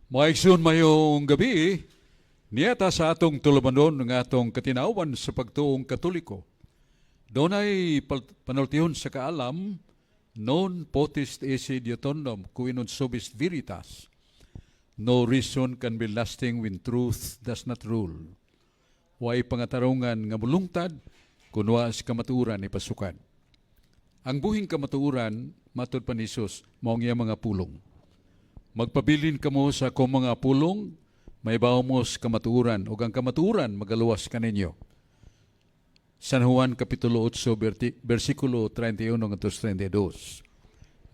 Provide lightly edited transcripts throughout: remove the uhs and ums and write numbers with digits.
Mga igsoon, maayong gabii, niya ta sa atong tulumanon nga atong katinawan sa pagtuong Katoliko. Dunay panultihon sa kaalam, "Non potest esse diuturnum qui non subest veritas." No reason can be lasting when truth does not rule. Way pangatarungan nga mulungtad kung wa sa kamatuoran ipasukad. Ang buhing kamatuoran, matod pa ni Jesus, mao ang iyang mga pulong. "Magpabilin kamo sa akong mga pulong, mahibaw mo sa kamatuoran, ug ang kamatuoran magaluwas kaninyo." San Juan Kapitulo 8, versikulo 31 ngadto 32.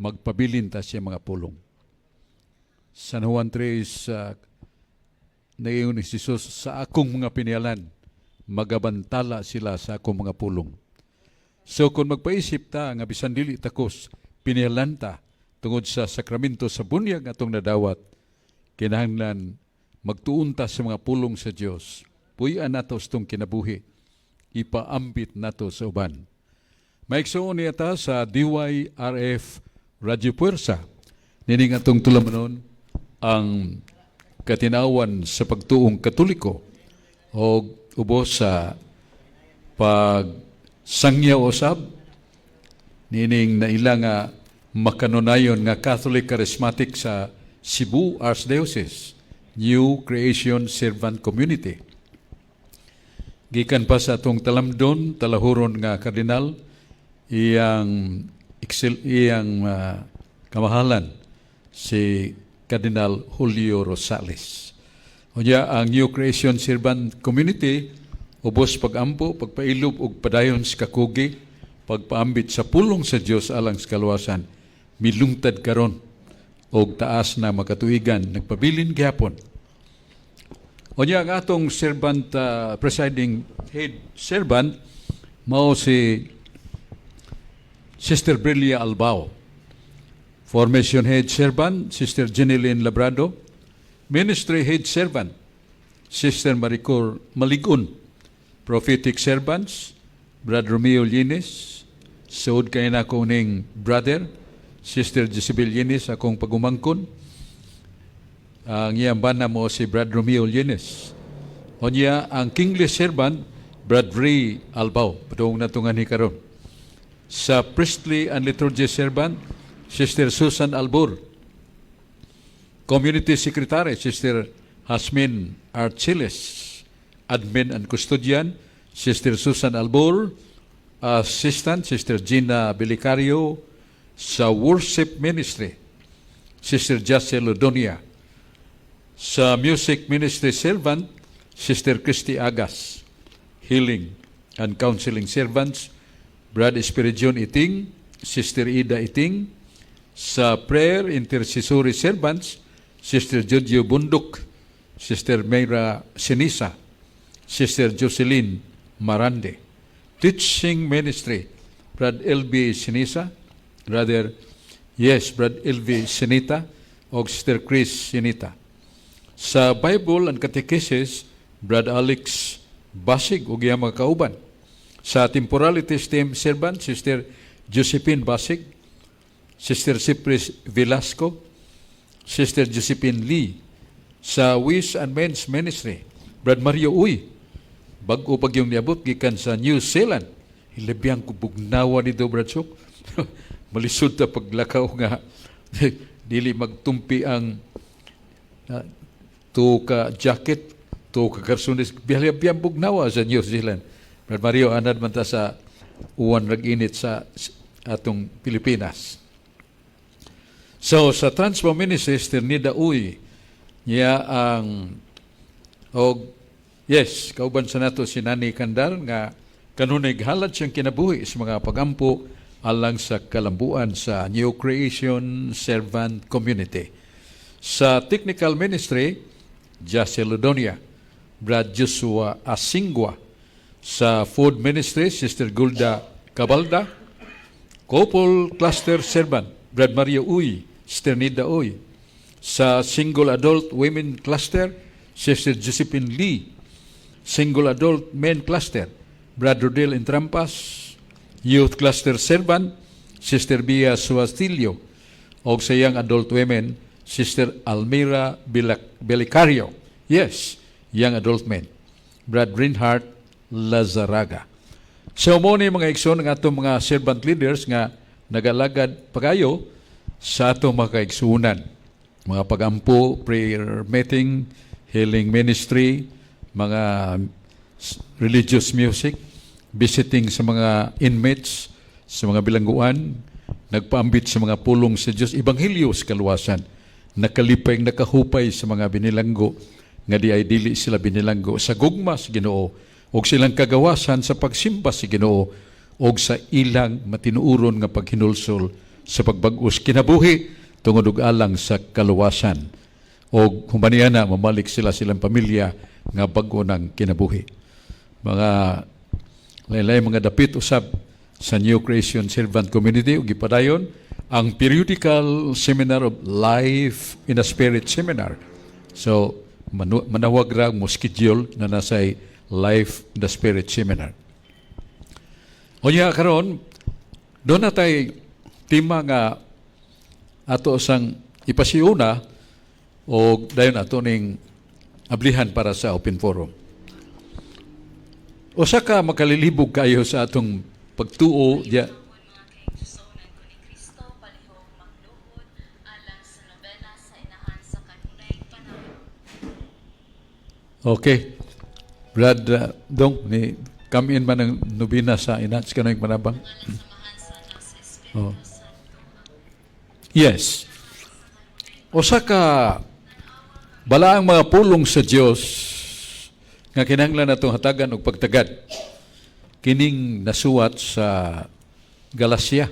Magpabilin ta sa mga pulong. San Juan 3, naingon ni Jesus, "Sa akong mga pinialan, magabantala sila sa akong mga pulong." So kung magpaisip ta nga bisan dili takos, pinialan ta tungod sa sakramento sa bunyag atong nadawat, kinahanglan magtuon ta sa mga pulong sa Dios. Puy-an nato sa atong kinabuhi. Ipaambit nato sa uban. Maigsoon niya ta sa DYRF Radio Puwersa. Nining atong tulamanon ang katinawan sa pagtuong Katoliko o ubos sa pagsangyaw usab nining naila nga makanunayon nga Catholic Charismatic sa Cebu Archdiocese, New Creation Servant Community. Gikan pa sa atong talamdon, talahuron nga kardinal, iyang kamahalan si Cardinal Julio Rosales. Unya ang New Creation Servant Community ubos pagampo, pagpailob ug padayon sa kakugi, pagpaambit sa pulong sa Dios alang sa kaluwasan, milungtad karon og taas na makatuigan, nagpabilin gihapon. Unya ang atong servant presiding head servant mao si Sister Brilia Albao. Formation head servant, Sister Jeneline Labrado. Ministry head servant, Sister Maricor Maligon. Prophetic servants, Brad Romeo Llines. Suod kay na ko ning brother, Sister Jezebel Llines, akong pagumangkon. Ang iyang bana mao si Brad Romeo Llines. Unya ang kingly servant, Brad Ray Albao. Padung natungan ni karon. Sa priestly and liturgy servant, Sister Susan Albur. Community Secretary, Sister Hasmin Archiles. Admin and Custodian, Sister Susan Albur. Assistant, Sister Gina Belicario. Sa Worship Ministry, Sister Jacel Odonia. Sa Music Ministry Servant, Sister Christy Agas. Healing and Counseling Servants, Brad Espiridion Iting, Sister Ida Iting. Sa Prayer Intercessory Servants, Sister Jojo Bundok, Sister Mayra Sinisa, Sister Jocelyn Marande. Teaching Ministry, Brad LB Sinisa, rather, yes, Brad LV Sinita, o Sister Chris Sinita. Sa Bible and Catechesis, Brad Alex Basig ug iyang mga kauban. Sa Temporalities Team Servant, Sister Josephine Basig, Sister Cypress Velasco, Sister Josephine Lee. Sa Ways and Means Ministry, Brad Mario Uy, bag-o pag yung niabot gikan sa New Zealand. Hilabyan ko bugnawa dito, Brad Sok. Malisod ta paglakaw nga dili magtumpi ang tuo ka jacket, tuo ka karsunis. Biyan bugnawa sa New Zealand. Brad Mario, anad man ta sa uwan rag init sa atong Pilipinas. So sa Transform Ministry, Sister Nida Uy, niya ang og yes, kauban sa nato si Nani Kandar nga kanunay halad siyang kinabuhi sa mga pagampo alang sa kalambuan sa New Creation Servant Community. Sa Technical Ministry, Jesse Ludonia, Brad Joshua Asingua. Sa Food Ministry, Sister Gulda Cabalda. Couple Cluster Servant, Brad Mario Uy, Sister Nida Uy. Sa Single Adult Women Cluster, Sister Josephine Lee. Single Adult Men Cluster, Brad Rodel Entrampas. Youth Cluster Servant, Sister Bia Suastilio. O sa Young Adult Women, Sister Almira Belicario. Yes, young adult men. Brad Reinhardt Lazaraga. So mao ni, mga igsoon, ang atong mga servant leaders nga nagalagad pagayo sa atong mga kaigsuonan. Mga pagampo, prayer meeting, healing ministry, mga religious music, visiting sa mga inmates, sa mga bilangguan, nagpaambit sa mga pulong sa Diyos, ebanghelyo sa kaluwasan, nakalipay, nakahupay sa mga binilanggo, nga di ay dili sila binilanggo, sa gugma sa Ginoo, og silang kagawasan sa pagsimba sa Ginoo, og sa ilang matinuoron nga paghinulsol sa pagbag-os kinabuhi tungod og alang sa kaluwasan. Og human niana, mamalik sila silang pamilya nga bag-o ng kinabuhi. Mga laylay mga dapit usab sa New Creation Servant Community ug gipadayon ang periodical seminar of Life in the Spirit Seminar. So manawag ra mo schedule na nasay Life in the Spirit Seminar. Unya karon duna tay tema nga ato sang ipasiuna o dayon ato ning ablihan para sa open forum. Usa ka makalilibog kayo sa atong pagtuo diya. Mga kaigsuonan ko ni Kristo, palihog magluhod alang sa nobena sa Inahan sa Kanunayng Panahon. Okay. Brad Dong, ni come in man ang nobena sa Inahan sa Kanunayng Panabang. Ngalan sa Amahan, sa Anak, sa Espiritu Santo. Yes. Usa ka balaang mga pulong sa Dios nga kinahanglan natong hatagan og pagtagad. Kining nasuwat sa Galacia,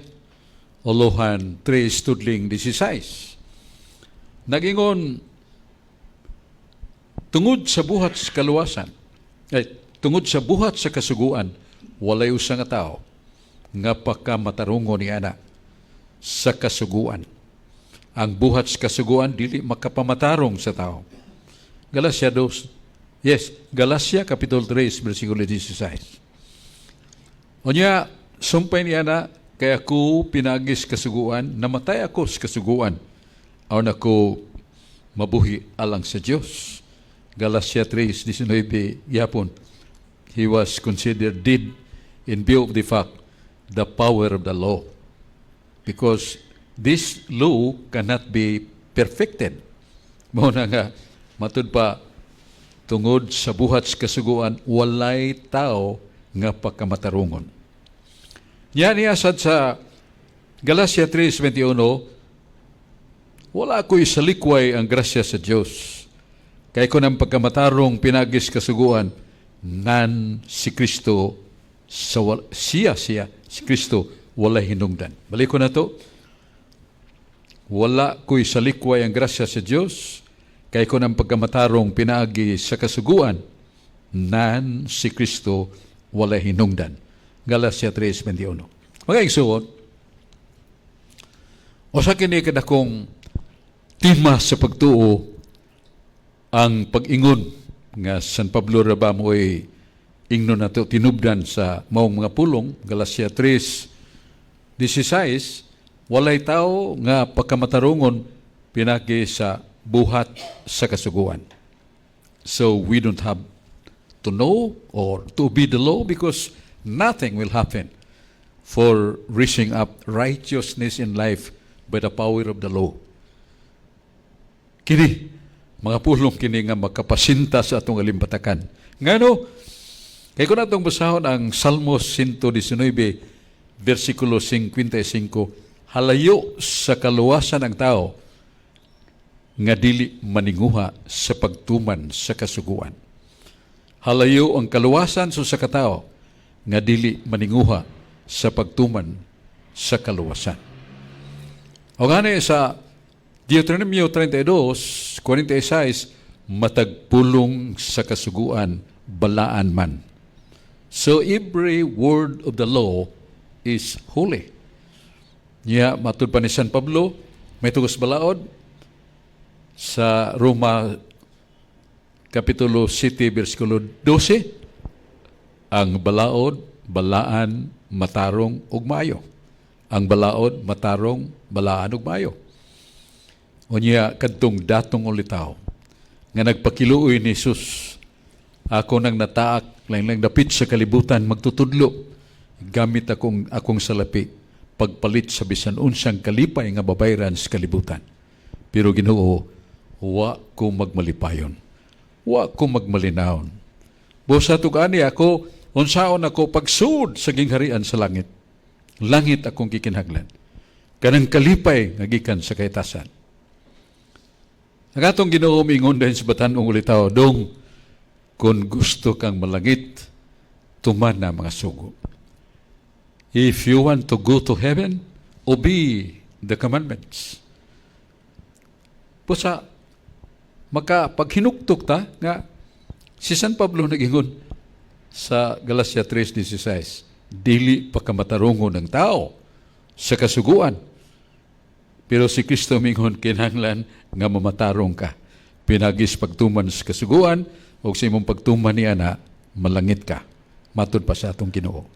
Olohan 3 studling 16. Nagingon, tungod sa buhat sa kaluwasan, ay, tungod sa buhat sa kasuguan, walay usa nga tao nga pakamatarungon ni ana sa kasuguan. Ang buhat sa kasuguan dili makapamatarong sa tao. Galacia 2. Yes, Galacia Kapitulo 3, versikulo 16. Unya, sumpay niya na, kay ako pinaagi sa kasuguan, namatay ako sa kasuguan, aron ako mabuhi alang sa Dios. Galacia 3:19 yapon. He was considered dead in view of the fact the power of the law. Because this law cannot be perfected. Mao na nga, matud pa, tungod sa buhat sa kasuguan, walay tao nga pagkamatarungon. Yan niya sad sa Galacia 3:21, "Wala ko'y salikway ang grasya sa Dios. Kay kung ang pagkamatarong pinaagi sa kasuguan, nan si Kristo, sa siya siya, si Kristo, walay hinungdan." Balik ko na to. "Wala ko'y salikway ang grasya sa Dios, kay kung ang pagkamatarong pinaagi sa kasuguan, nan si Kristo walay hinungdan." Galacia 3:21. Mga igsuon, usa kini kadakong tema sa pagtuo ang pag-ingon nga San Pablo ra ba mo'y ingnon nato tinubdan sa maong mga pulong, Galacia 3:16, walay tao nga pagkamatarungon pinagi sa buhat sa kasuguan. So we don't have to know or to obey the law because nothing will happen for raising up righteousness in life by the power of the law. Kini, mga pulong kini nga makapasinta sa atong alimpatakan. Ngano, kay kung atong basahon ang Salmos 119, versikulo 55, halayo sa kaluwasan ang tao nga dili maninguha sa pagtuman sa kasuguan. Halayo ang kaluwasan sa usa ka tawo nga dili maninguha sa pagtuman sa kaluwasan. O gani sa Deuteronomio 32:46, matag pulong sa kasuguan, balaan man. So every word of the law is holy. Nya matud pa ni San Pablo, may tugos balaod sa Roma Kapitulo 7 versikulo 12, ang balaod, balaan, matarong ug maayo. Ang balaod, matarong, balaan ug maayo. Unya kadtong datong ulitawo nga nagpakiluoy ni Jesus, "Ako nang nataak lang lang dapit sa kalibutan magtutudlo gamit akong akong salapi pagpalit sa bisan unsang kalipay nga babayran sa kalibutan. Pero Ginoo, wa ko magmalipayon. Wa ko magmalinahon. Busa tug-ani ako, unsaon ako pagsud sa gingharian sa langit. Langit akong gikinahanglan. Kanang kalipay nga gikan sa kahitasan." Ang atong Ginoo miingon din sa batan-ong ulitawo, "Dong, kung gusto kang malangit, tuman na mga sugo." If you want to go to heaven, obey the commandments. Busa, maka paghinuktok ta, nga si San Pablo nagingon sa Galatia 3:16, dili pa kamatarongon ng tao sa kasuguan. Pero si Kristo mingon, kinahanglan nga mamatarong ka. Pinagis pagtuman sa kasuguan, o sa imong pagtuman niya na, malangit ka. Matud pa sa atong Ginoo.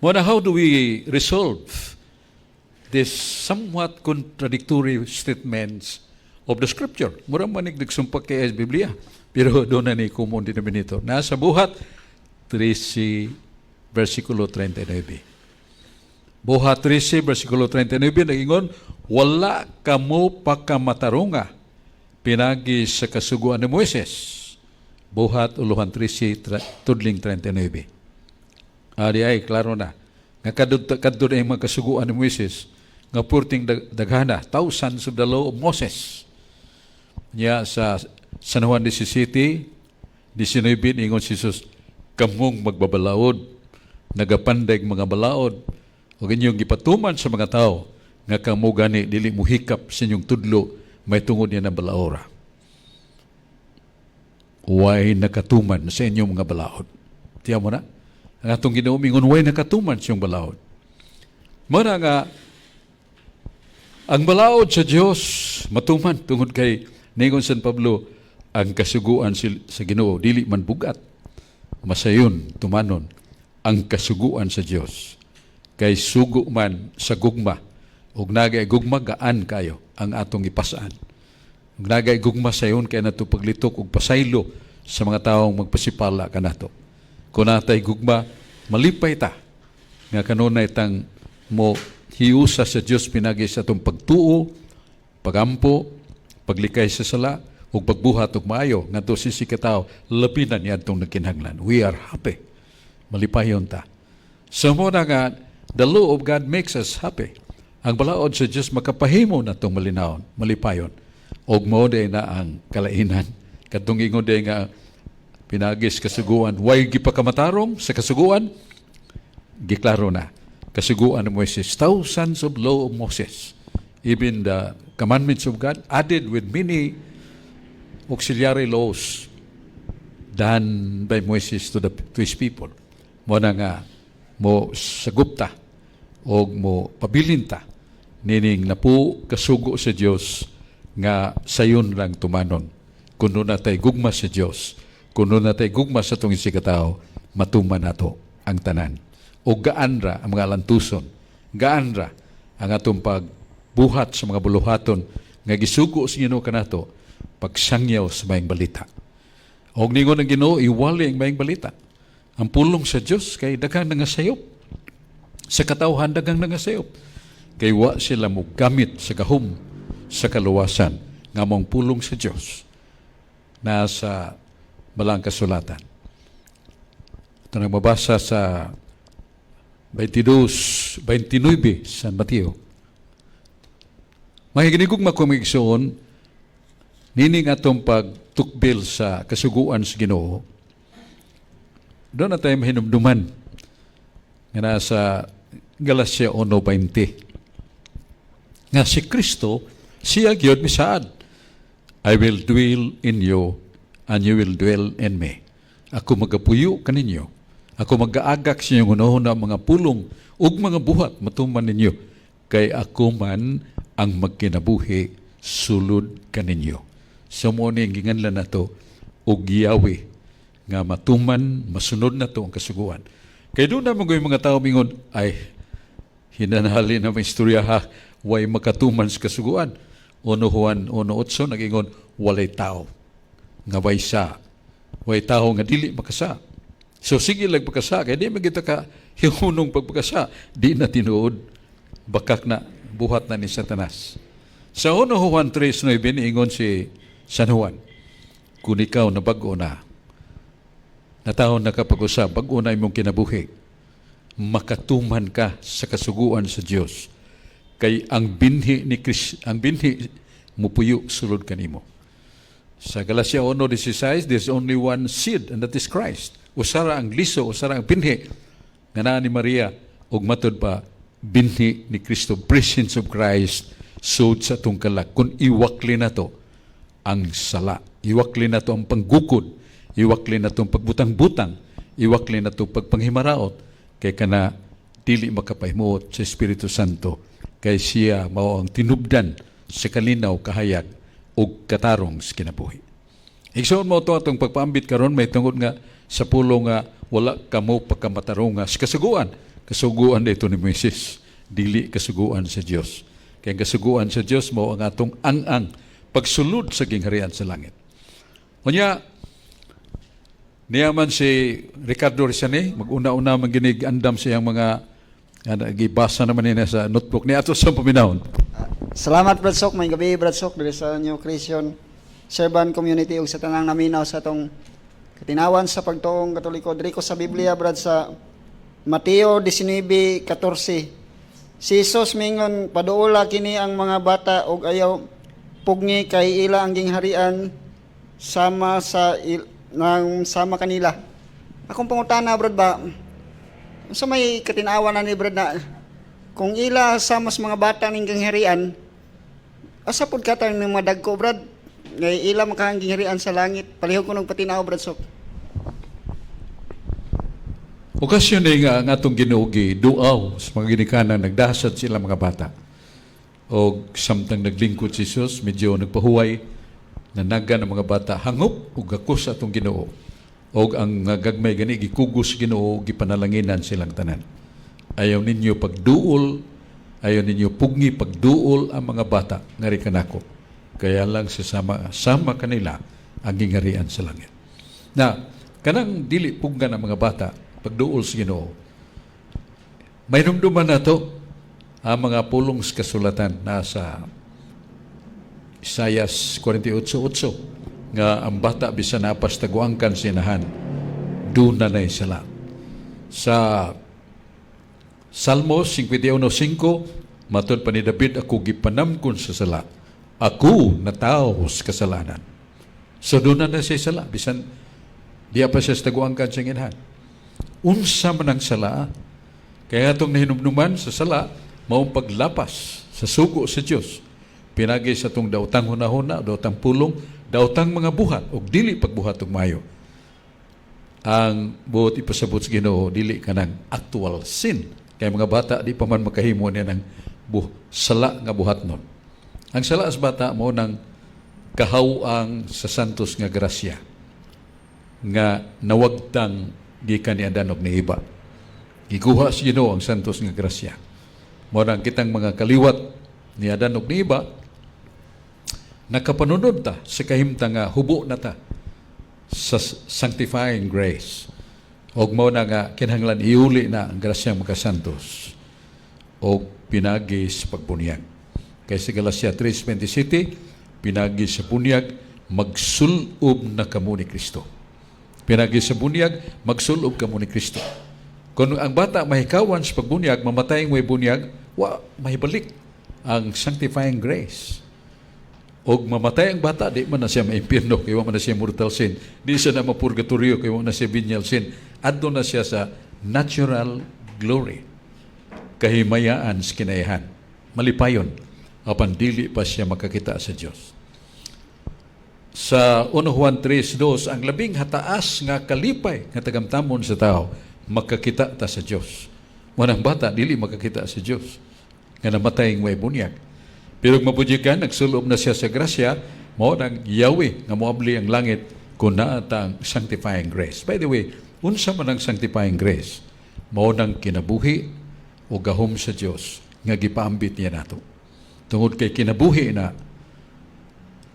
Muna, how do we resolve this somewhat contradictory statements of the Scripture? Mura man nagsumpak kay Biblia. Pero duna ni common denominator. Nasa Buhat 13, versikulo 39. Buhat 13, versikulo 39, nagingon, "Wala kamo pakamatarunga pinagi sa kasuguan ni Moises." Buhat uluhan 13, tudling 39. Ari ay, klaro na. Nga kadto kadto na yung mga kasuguan ni Moises, nga purting daghana, thousands of the law of Moses. Nya sa San Juan 17, 19, ingon si Jesus, "Kamong magbabalaod, nagapanday mga balaod, ug inyong gipatuman sa mga tao, nga kamo gani dili muhikap sa inyong tudlo, may tungod niya ng balaora. Way nakatuman sa inyong mga balaod." Tiyan mo na? Ang atong Ginoo mingon, way nakatuman sa inyong balaod. Muna nga, ang balaod sa Dios matuman tungod kay ningon San Pablo, ang kasuguan sa Ginoo dili man bugat, masayon tumanon ang kasuguan sa Dios kay sugo man sa gugma, ug nagay gugma, gaan kayo ang atong ipasaan, ug nagay gugma, sayon kay nato paglitok ug pasaylo sa mga taong magpasipala kanato. Kung natay gugma, malipay ta nga kanunay tang mo hiusa sa Dios pinagi sa atong pagtuo, pagampo, paglikay sa sala ug pagbuhat og maayo ngadto sa katawo, labi na niadtong nagkinahanglan. We are happy. Malipayon ta. So mo na nga the law of God makes us happy. Ang balaod sa Dios makapahimo natong malinawon, malipayon. Og mo day na ang kalainan. Kadtong ingon day nga pinagis kasuguan, way gipakamatarong sa kasuguan, giklaro na. Kasuguan ni Moises, thousands of law of Moses, even the commandments of God, added with many auxiliary laws done by Moses to his people. Mo na nga mo sagupta o mo pabilinta nining napu kasugo sa Dios nga sayon lang tumanon. Kung natay gugma sa Dios, kung natay gugma sa atong isigkatawo, matuman nato ang tanan. O gaan ra ang mga lantuson, gaan ra ang atong pagbuhat sa mga buluhaton nga gisugo sa Ginoo kanato, pagsangyaw sa maayong balita. Og ningon ang Ginoo, iwali ang maayong balita. Ang pulong sa Dios kay daghang nangasayop. Sa katawhan daghang nangasayop. Kay wa sila mo gamit sa gahom sa kaluwasan nga mong pulong sa Dios nasa balang kasulatan. Ito nang mabasa sa 22, 29 San Mateo. Mga ginigugma ko, mga igsoon, nining atong pagtukbil sa kasuguan sa Ginoo, duna na tayo mahinumduman nga nasa Galacia 1:20. Nga si Kristo, siya gyud misaad, "I will dwell in you and you will dwell in me." Ako magapuyo kaninyo. Ako magaagak sa inyong hunahuna, mga pulong ug mga buhat matuman ninyo. Kay ako man ang magkinabuhi sulod kaninyo. So mo ni ginganlan nato og Yahweh nga matuman, masunod na to ang kasuguan. Kay duna man yung mga tao mingon, "Ay, hinanhali na may istorya ha, way makatuman sa kasuguan." 1 Juan 1:8 nag-ingon, walay tao nga way sa. Way tao nga dili makasa. So sige lang pagkasa, kay di man kita ka hinunong pagpakasa, di na tinuod, bakak na, buhat na ni Satanas. Sa 1 Juan 3:9, ingon si San Juan, kung ikaw na bag-o na, natahon na kapag-usab, bag-o na imong kinabuhi, makatuman ka sa kasuguan sa Dios. Kay ang binhi ni Chris, ang binhi mupuyo sulod kanimo. Sa Galatia 1:16, there's only one seed and that is Christ. Usara ang liso, usara ang binhi nga naa ni Maria ug matud pa binhi ni Kristo, presence of Christ sud sa atong kalag. Kung iwakli na to ang sala, iwakli na to ang panggukod, iwakli na to ang pagbutang-butang, iwakli na to pagpanghimaraot, kay kana dili makapahimuot sa Espiritu Santo, kay siya mao ang tinubdan sa kalinaw, kahayag ug katarong sa kinabuhi. Igsoon, mao to atong pagpaambit karon, may tungod nga sa pulong nga wala kamo pagkamatarunga sa kasuguan. Kasuguan dito ni Moises, dili kasuguan sa Dios. Kay ang kasuguan sa Dios mao ang atong ang-ang pagsulod sa gingharian sa langit. Unya, niya man si Ricardo Rizani, mag-una-una man ginig andam sa iyang mga gibasa naman niya sa notebook ni ato sa paminawon. Salamat, Brad Sok, may gabi, Brad Sok, diri sa New Creation Servant Community ug sa tanang naminaw sa atong katinawan sa pagtuong Katoliko. Diri ko sa Biblia, Brad, sa Mateo 19:14. Si Jesus mingon, "Paduola kini ang mga bata ug ayaw pugngi kay ila ang gingharian sama sa ng sama kanila." Akong pangutana, Brad, ba, sa may katinawan na ni Brad na kung ila sama sa mga bata ning gingharian, asa pud katang ng madagko, Brad, ngay ila makahang gingharian sa langit? Palihog ko ng patinaw, Brad Sok. Okasyon ni nga ang atong Ginoo duaw sa mga ginikanan, nagdasad sila mga bata. O samtang naglingkod si Jesus, medyo nagpahuway, nanagan ang mga bata, hangop ug gakos sa atong Ginoo. Og ang gagmay gani gikugos Ginoo, gipanalanginan silang tanan. Ayaw ninyo pagduol, ayaw ninyo pugni pagduol ang mga bata ngari kanako. Kaya lang sa sama, sama kanila ang gingharian sa langit. Na kanang dili pugnan ang mga bata pagduol sa Ginoo. May numduman na to ang mga pulong sa kasulatan nasa Isayas 48:8 nga ang bata bisan napas taguangkan sinahan, duna na'y sala. Sa Salmos 51:5, matod pa ni David, "Ako gipanamkon sa sala. Ako natawo sa kasalanan." So duna na siya sala bisan diya pa siya sa taguangkan sa inahan. Unsa man ang sala? Kaya atong nahinumnuman sa sala, maong paglapas sa sugo sa Dios. Pinagi sa atong daotang hunahuna, daotang pulong, daotang mga buhat, ug dili pagbuhat og mayo. Ang buot ipasabot sa Ginoo, dili kanang actual sin. Kaya mga bata di pa man makahimo niya ng sala nga buhat nun. Ang sala sa bata mao nang kahawang sa santos nga grasya nga nawagtang gikan ni Adan ug ni Eva. Gikuha sa Ginoo ang santos nga grasya. Mao nang kitang mga kaliwat ni Adan ug ni Eva, nakapanunod ta sa kahimtang nga hubo na ta sa sanctifying grace. Og mao na nga kinahanglan iuli na ang grasyang makasantos og pinagi sa pagbunyag. Kay sa Galatia 3:27, pinagi sa bunyag, magsulob na kamo ni Kristo. Pinagi sa bunyag, magsulob kamo ni Kristo. Kung ang bata mahikawan sa pagbunyag, mamatay ang may bunyag, wa mahibalik ang sanctifying grace. Og mamatay ang bata, di man na siya maimpirno, kay wa man na siya mortal sin. Di siya na mapurgatorio, kay wa na siya venial sin. Adto na siya sa natural glory. Kahimayaan sa kinayahan. Malipayon, apan dili pa siya makakita sa Dios. Sa 1 Juan 3:2, ang labing hataas nga kalipay nga tagamtamon sa tao, makakita ta sa Dios. Wanang bata, dili makakita sa Dios nga namatay ng may bunyag. Pero kung mapujikan, nagsulob na siya sa grasya, mao nang Yahweh nga moabli ang langit kung naa ta ang sanctifying grace. By the way, unsa man ang sanctifying grace? Mao nang kinabuhi o gahom sa Dios nga gipaambit niya nato. Tungod kay kinabuhi na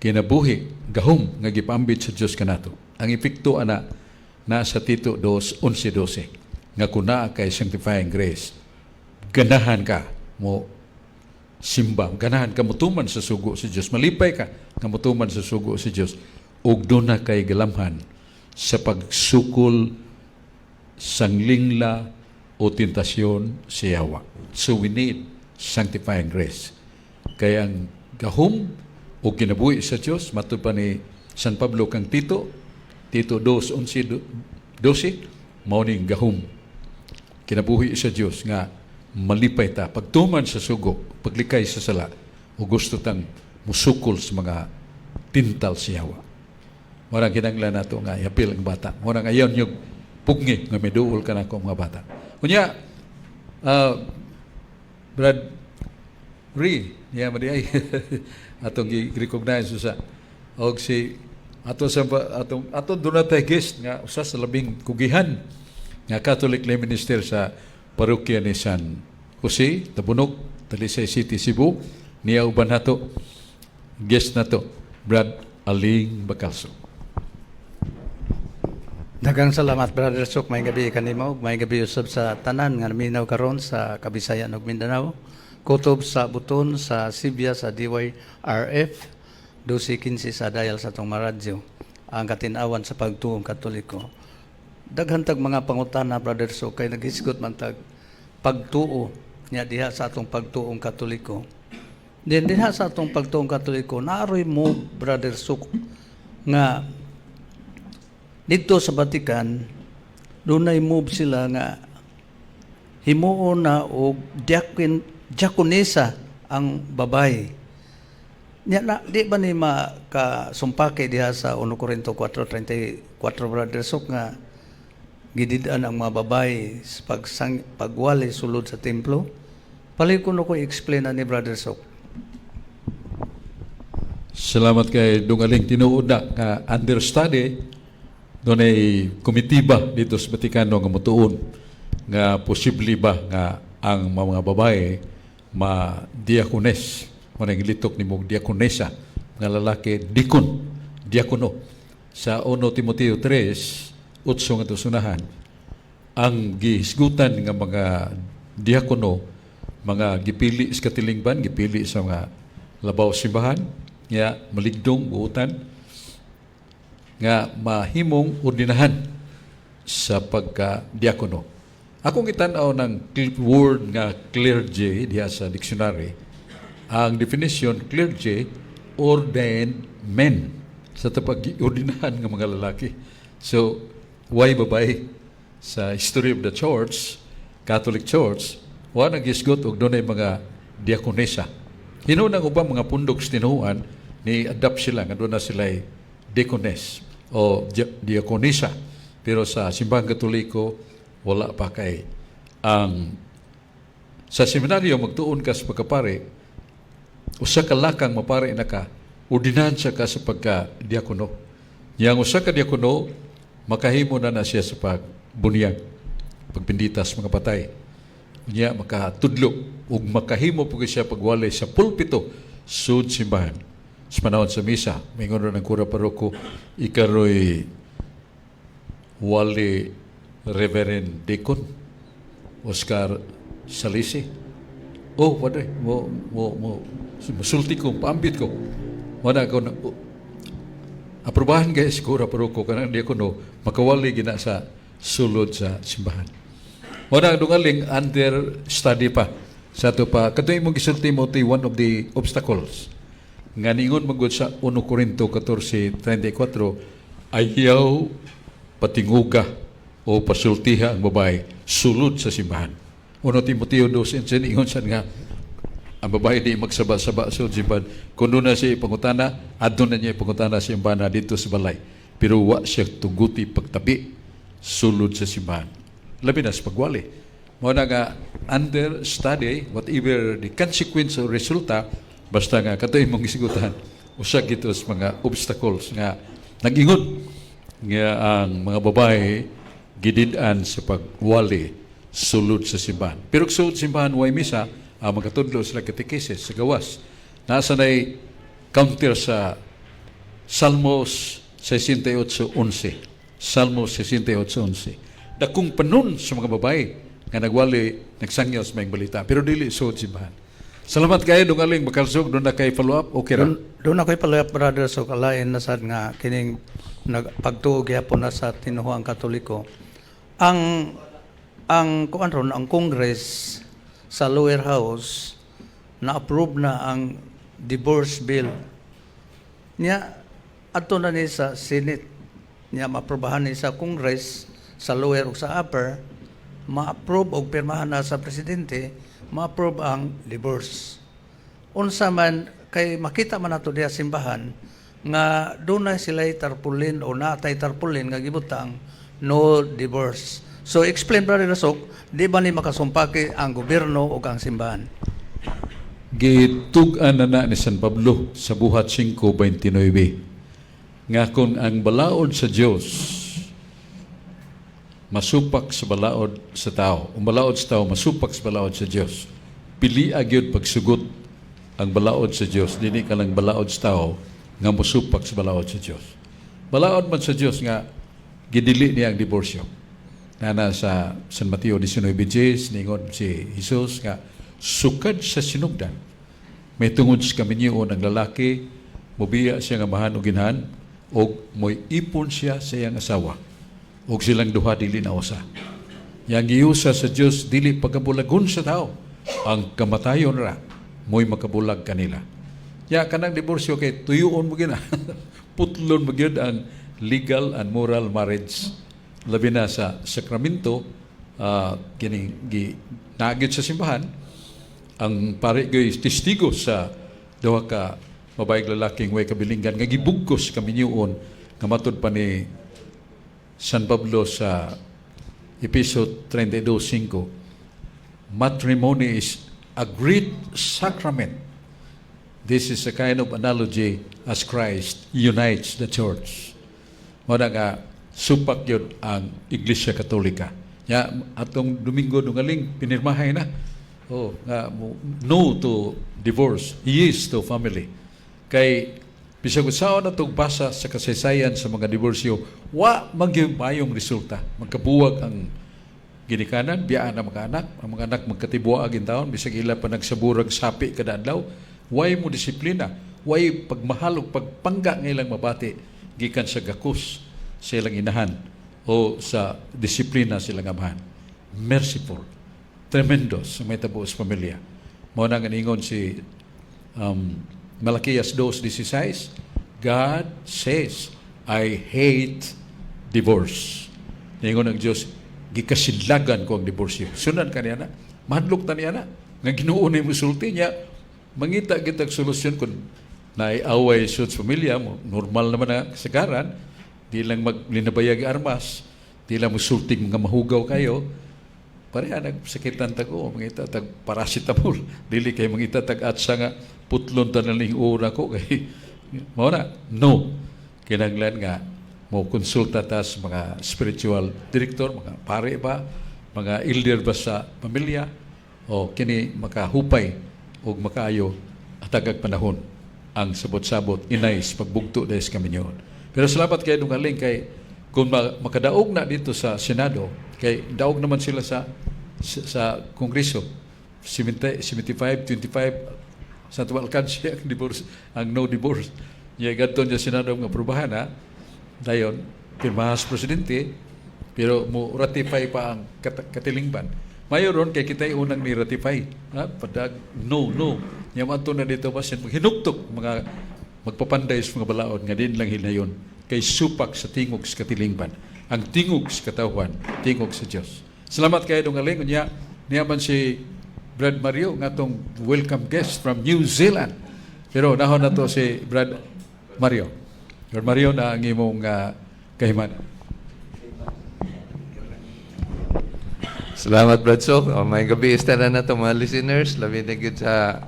Kinabuhi, gahom nga gipaambit sa Dios kanato. Ang epekto ana nasa Tito 2:11 nga kun naa kay sanctifying grace, ganahan ka mo simba, ganahan ka mutuman sa sugo sa Dios, malipay ka nga mutuman sa sugo sa Dios, ug duna kay galamhan sa pagsukol sang lingla o tentasyon sa yawa. So we need sanctifying grace. Kaya ang gahom o kinabuhi sa Dios, matud pa ni San Pablo kang Tito, Tito 2:11, 12, mao ning gahom kinabuhi sa Dios nga malipay ta pagtuman sa sugo, paglikay sa sala, o gusto tang musukol sa mga tintal sa yawa. Murang kinanglan nato nga iapil ang bata. Murang ayaw niyo pugni nga miduol ka nako mga bata. Unya, Brad Ri, niya man ay atong gi-recognize usa. Og si ato sa atong ato duna tay guest nga usa sa labing kugihan nga Catholic lay minister sa parokya ni San Jose, Tabunok, Talisay City, Cebu. Niya uban nato, guest nato, Brad Aling Bacalso. Daghang salamat, Brother Sok. May gabi kanimo, may gabi usab sa tanan nga naminaw karon sa Kabisayan ug Mindanao. Kutob sa Buton, sa Sibia, sa DYRF 1215 sa dial sa atong maradyo. Ang Katin-awan sa Pagtuong Katoliko. Daghan tag mga pangutana, Brother Sok, kay naghisgot man tag pagtuo nya diha sa atong pagtuong Katoliko. Then diha sa atong pagtuong Katoliko, naaroy mo, Brother Sok, nga dito sa Vatican dunay move sila nga himuon na og diakon, diakonesa ang babae. Nya na, di ba ni makasumpake diha sa 1 Corinto 4:34, Brother Sok, nga gidid-an ang mga babae sa pagsang, pagwali sulod sa templo? Palit ko no ko i-explain na ni Brother Sok. Salamat kay Dungaling. Tinuod na nga understudy, dunay komitiba dito sa Vatikano nga motuon nga posible ba nga ang mga babae ma diakones, mo nang litok nimo diakonesa, nga lalaki dikon, diakono. Sa 1 Timoteo 3:8 nga tusunahan, ang gihisgutan nga mga diakono, mga gipili sa katilingban, gipili sa mga labaw simbahan nga maligdong buutan nga mahimong ordinahan sa pagka-diakono. Akong itan-aw ng word nga clergy diha sa dictionary, ang definition, clergy, ordained men, sa tapag ordinahan nga mga lalaki. So, why babae? Sa history of the church, Catholic Church, wa naghisgot og dunay mga diakonesa. Hinuon ang ubang mga pundok sa tinuohan ni adapt sila nga doon na sila deaconess o diakonisa. Pero sa Simbahang Katoliko, wala pa kay ang sa seminaryo magtuon ka sa pagkapare, usa ka lakang mapare na ka, ordinansya ka sa pagka-diakono. Yang usa ka diakono, makahimo na na siya sa pagbunyag, pagpinditas mga patay. Unya makatudlo ug makahimo pud siya pagwali sa pulpito sud simbahan. Sa panahon sa misa, mingon ng kura paroko, ikaroy wali Reverend Deacon Oscar Salisi. Oh, padre, mo musulti ko, paambit ko. Wala ko na, oh, aprobahan kay siguro paroko kanang diakono makawali gina sa sulod sa simbahan. Wala dungaling under study pa. Sa ato pa, kadto imong gisulti mo ti one of the obstacles. Nga ningon magud sa 1 Corinto 14:34, ayaw patinguga o pasultiha ang babae sulod sa simbahan. 1 Timoteo 2:11 ingon sad nga ang babae di magsaba-saba sa simbahan. Kung doon na siya ipangutana, adto na niya ipangutana sa imbana dito sa balay. Pero wa siya tuguti pagtabi sulod sa simbahan. Labi na sa pagwali. Mao na nga under study, whatever the consequence o resulta, basta nga kato imong gisigutan, usa gito sa mga obstacles nga nag-ingon nga ang mga babae gidid-an sa pagwali sulod sa simbahan. Pero kung sulod sa simbahan, way misa, ang magkatudlo sila katekesis sa gawas. Nasa na'y counter sa Salmos 68:11. Salmos 68:11. Dakong panon sa mga babae nga nagwali, nagsangyaw sa maayong balita. Pero dili sud simbahan. Salamat kayo, Dungaling Makalsog. Duna kay follow up. Okay ra. Duna ko'y follow up, Brother Sok, alain na sad nga kining nagpagtuo gyapon na sa tinuhuang Katoliko. Ang kuan ron, ang Congress sa lower house na approve na ang divorce bill. Nya adto na ni sa Senate. Nya maaprubahan ni sa Congress sa lower ug sa upper, ma-approve og pirmahan na sa presidente, ma-approve ang divorce. Unsa man kay makita man nato diha simbahan nga dunay sila'y tarpaulin o naatay tarpaulin nga gibutang "No divorce." So explain, Brother Sok, di ba ni makasumpaki ang gobyerno o ang simbahan? Gitug-an na na ni San Pablo sa Buhat 5:29 nga kung ang balaod sa Dios masupak sa balaod sa tao, ang balaod sa tao masupak sa balaod sa Dios, pili gyud pagsugot ang balaod sa Dios, dili ka lang balaod sa tao nga mosupak sa balaod sa Dios. Balaod man sa Dios nga gidili niya ang diborsyo. Nana sa San Mateo 19:10, ningon si Jesus nga sukad sa sinugdan, may tungod sa kaminyoon ang lalaki mobiya siya nga amahan ug inahan og moy ipon siya sa iyang asawa og silang duha dili na usa. Yang giusa sa Dios, dili pagkabulagon sa tao. Ang kamatayon ra mo'y makabulag kanila. Ya kanang diborsyo kay tuyuon mo gina. Putlon mo gyud ang legal and moral marriage, labi na sa sakramento, kining gi naagit sa simbahan, ang pare gyud testigo sa duha ka babae, lalaking way kabilinggan nga gibugkos kaminyoon nga matud pa ni San Pablo sa Episo 32:5, matrimony is a great sacrament. This is a kind of analogy as Christ unites the church. Mao na nga supak yun ang Iglesia Katolika. Ya, atong Domingo, Dungaling, pinirmahay na. Oh, nga no to divorce, yes to family. Kay bisag unsaon atong basa sa kasaysayan sa mga diborsyo, wa magyud mayong resulta. Magkabuwag ang ginikanan, biyaan ang mga anak magkatibuag taon, bisag ila pa nagsaburag sapi kada adlaw, way mo disiplina, way pagmahal ug pagpangga nga ilang mabati gikan sa gakos sa ilang inahan o sa disiplina sa ilang amahan. Merciful, tremendous ang mahitabo sa pamilya. Mao na nga ningon si Malaquias 2:16, "God says, I hate divorce." Ningon ang Diyos, "Gikasinlagan ko ang diborsyo." Sunan ka niya na, mahadlok ta niya na, nga Ginoo na yung musulti niya, mangita kitag solusyon kung naay-away sa pamilya mo, normal naman na kasagaran, di lang maglinabayag armas, di lang musulting mga mahugaw kayo, pareha nagsakitan tago, mangita tag paracetamol, dili kay mangita tag atsa nga putlon tanan ning ura ko kay mao na no. Kinahanglan nga mo konsulta ta sa mga spiritual director, mga pare ba, mga elder ba sa pamilya o kini makahupay og makaayo atagag panahon ang sabot-sabot inay sa pagbugto dahil sa kaminyoon. Pero salamat kay Dungaling kay kung makadaog na dito sa Senado, kay daog naman sila sa Kongreso 70, 75 25 sa tuwa alkansya ang divorce, ang no divorce niya gadto niya Senado nga aprubahan na dayon pirmahan sa presidente, pero mo ratify pa ang katilingban. Mayo ron kay kita'y unang ni ratify, ha, padag no no nya adto na dito basin hinuktok mga magpapanday sa mga balaod nga din lang hinayon kay supak sa tingog sa katilingban ang tingog sa katawhan, tingog sa Dios. Salamat kayo, Dungaling. Unya niya man si Brad Mario nga atong welcome guest from New Zealand, pero nahon na to si Brad Mario. Brad Mario na ang imong kahiman. Salamat, Brad Sok. Oh, may gabi na na to mga listeners. Labi na gyud sa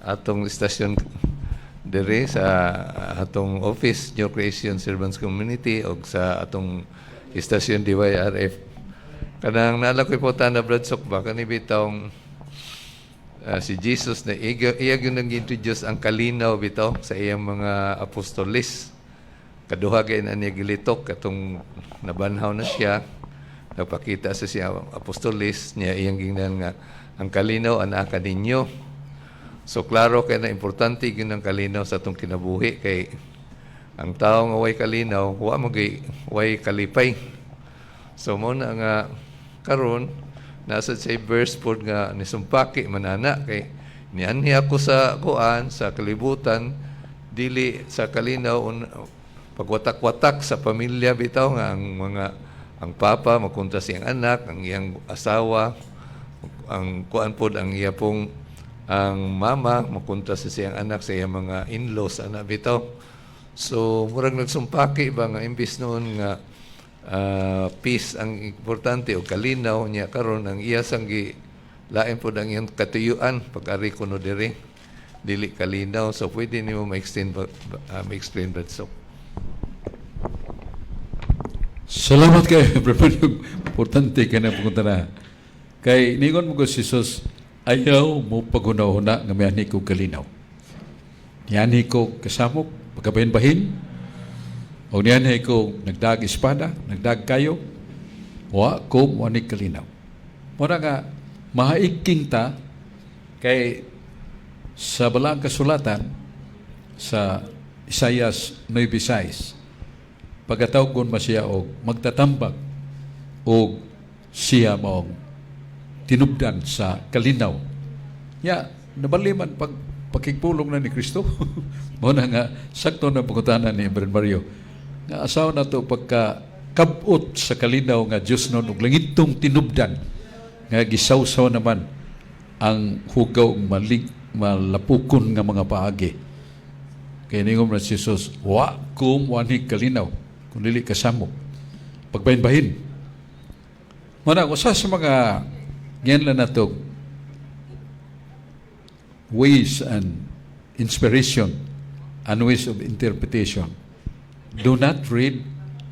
atong istasyon diri sa atong office, New Creation Servants Community, o sa atong istasyon DYRF. Kanang naala ko'y na, Brad Sok ba, kani bitawng si Jesus na iya gyud nang introduce ang kalinaw bitaw sa iyang mga apostoles. Kaduha kay na niya gilitok katong nabanhaw na siya, nagpakita sa siya apostolis niya, iyang gingnan nga ang kalinaw anaa kaninyo. So klaro kay na importante gyud ang kalinaw sa atong kinabuhi, kay ang tao nga way kalinaw, wa magay way kalipay. So mo na nga karon nasa sa verse pod nga nisumpaki manana kay nianhi ako sa kuan sa kalibutan dili sa kalinaw pagwatak-watak sa pamilya bitaw nga ang mga ang papa makontra siyang anak, ang iyang asawa, ang kuan pod, ang iya pong ang mama makontra sa siyang anak, sa iyang mga in-laws ana bitaw. So murag nagsumpaki ba nga imbis noon nga peace ang importante o kalinaw niya, karon ang iya sang gi lain pod ang iyang katuyuan pag ari kuno diri dili kalinaw. So pwede nimo ma-extend ba, ma-explain ba so? Salamat kay Brother. Importante ka na pumunta na. Kay ningon mo ko si Jesus, ayaw mo paghuna-huna nga mianhi ko kalinaw. Nianhi ko kasamok, pagkabahin-bahin, o nianhi ko nagdag espada, nagdag kayo, wa ko mo ani kalinaw. Mura nga, mahaigking ta kay sa balang kasulatan sa Isaias 9:6, pagkatawgon ma siya og magtatambag og siya maong tinubdan sa kalinaw. Ya, nabali man pag pakigpulong na ni Kristo. Mo na nga sakto na pangutana ni Brother Mario. Nga asawa na to pagka kabot sa kalinaw nga Dios nun ug langitong tinubdan nga gisawsaw naman ang hugaw ug malig malapukon nga mga paagi. Kay ningon na si Jesus, wa ko moanhi kalinaw kung dili kasamo. Pagbahin-bahin. Mana usa sa mga gianlan nato ways and inspiration and ways of interpretation. Do not read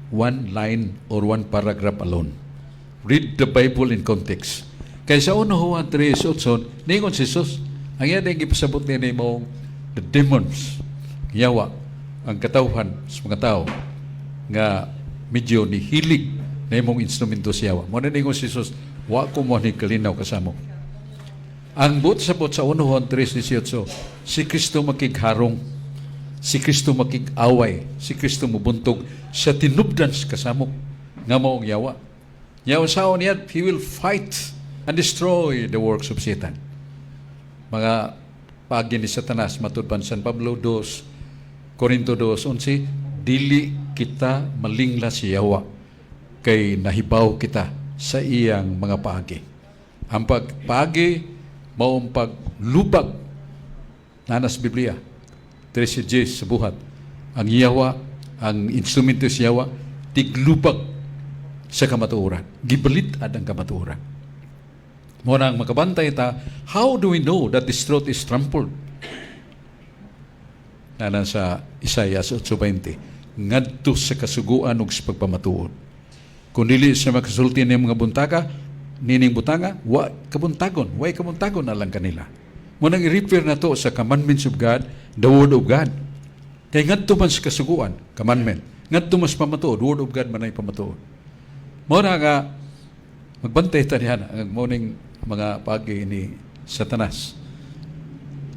one line or one paragraph alone. Read the Bible in context. Kay sa 1 Juan 3:8, ningon si Jesus, ang iya ding gipasabot niya nimo the demons, yawa, ang katawhan sa mga tao nga medyo ni hilig na imong instrumento sa yawa. Mo na ningon si Jesus, wa ko mo ni kalinaw kasamo. Ang buot sabot sa 1 Juan 3:18, si Kristo makigharong, si Kristo makig-away, si Kristo mubuntog sa tinubdan sa kasamok nga maong yawa. Yawa sa niya, he will fight and destroy the works of Satan. Mga paagi ni Satanas, matud pa San Pablo 2, Corinto 2:11, dili kita malingla si yawa kay nahibaw kita sa iyang mga paagi. Ang pagpaagi maong paglubag nanas Biblia. 13 sa Buhat. Ang yawa, ang instrumento sa yawa, tiglubag sa kamatuoran. Gibalit-ad ang kamatuoran. Mo nang makabantay ta, how do we know that this truth is trampled? Nana sa Isaiah 8:20, ngadto sa kasuguan ug sa pagpamatuod. Kung dili siya makasulti ng mga buntaka, nining butanga, wa kabuntagon, way kabuntagon alang kanila. Mo nang i-refer na to sa commandments of God, the word of God. Kay ngadto man sa kasuguan, commandment, ngadto mas pamatuod, word of God man ay pamatuod. Mo na nga magbantay ta niya ang morning mga paagi ni Satanas.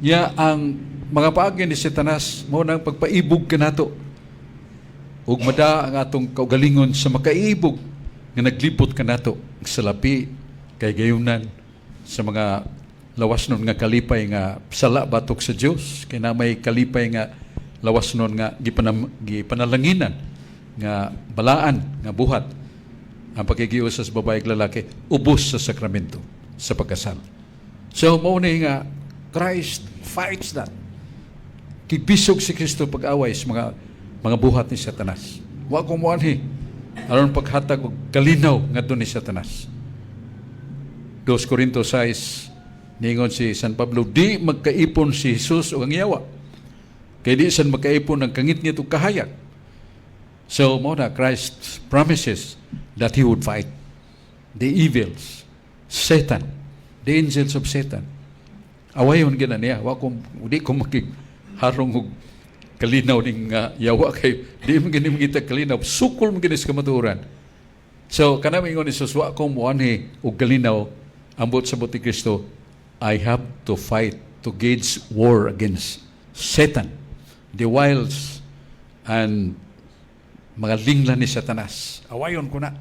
Ya ang mga paagi ni Satanas mo nang pagpaibog kanato ug mada ang atong kaugalingon sa makaibog nga naglibot kanato sa lapi kay gayunan sa mga lawas nun nga kalipay nga sala batok sa Dios, kay na may kalipay nga lawas nun nga gipanalanginan nga balaan nga buhat, ang pakikiusas sa babae ug lalaki ubos sa sakramento sa pagkasal. So mao ni nga Christ fights that. Kibisog si Kristo pag-away sa mga buhat ni Satanas. Wa ko moanhi aron paghatag og kalinaw ngadto ni Satanas. 2 Corinto 6, ningon si San Pablo, di magkaipon si Jesus o ang yawa. Kay di san magkaipon ang kangitngit ug kahayag. So mo na Christ promises that he would fight the evils, Satan, the angels of Satan. Awayon gina niya, wa ko di ko makigharong og Kalinaw ning yawa kay di man gini mangita kalinaw, sukol man gini sa kamatuoran. So kana mingon ni Jesus, wa ko moanhi og kalinaw ambot sa buot ni Kristo. I have to fight, to gauge war against Satan, the wiles and mga lingla ni Satanas. Awayon ko na.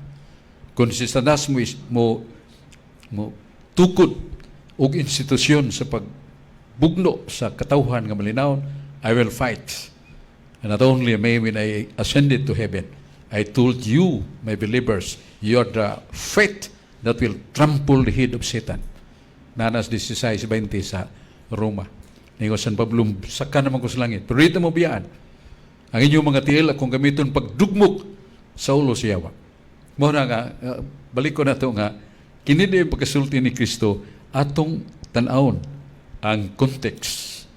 Kung si Satanas mo tukod og institusyon sa pagbugno sa katawhan nga malinawon, I will fight. And not only may when I ascended to heaven, I told you, my believers, you are the faith that will trample the head of Satan. Nanas 16:20 sa Roma. Ningon San Pablo, saka naman ko sa langit. Pero dito mo biyaan. Ang inyong mga tiil akong gamiton pagdugmok sa ulo sa yawa. Mao na nga, balik ko na to nga, kini di pagkasulti ni Kristo, atong tan-awon ang context.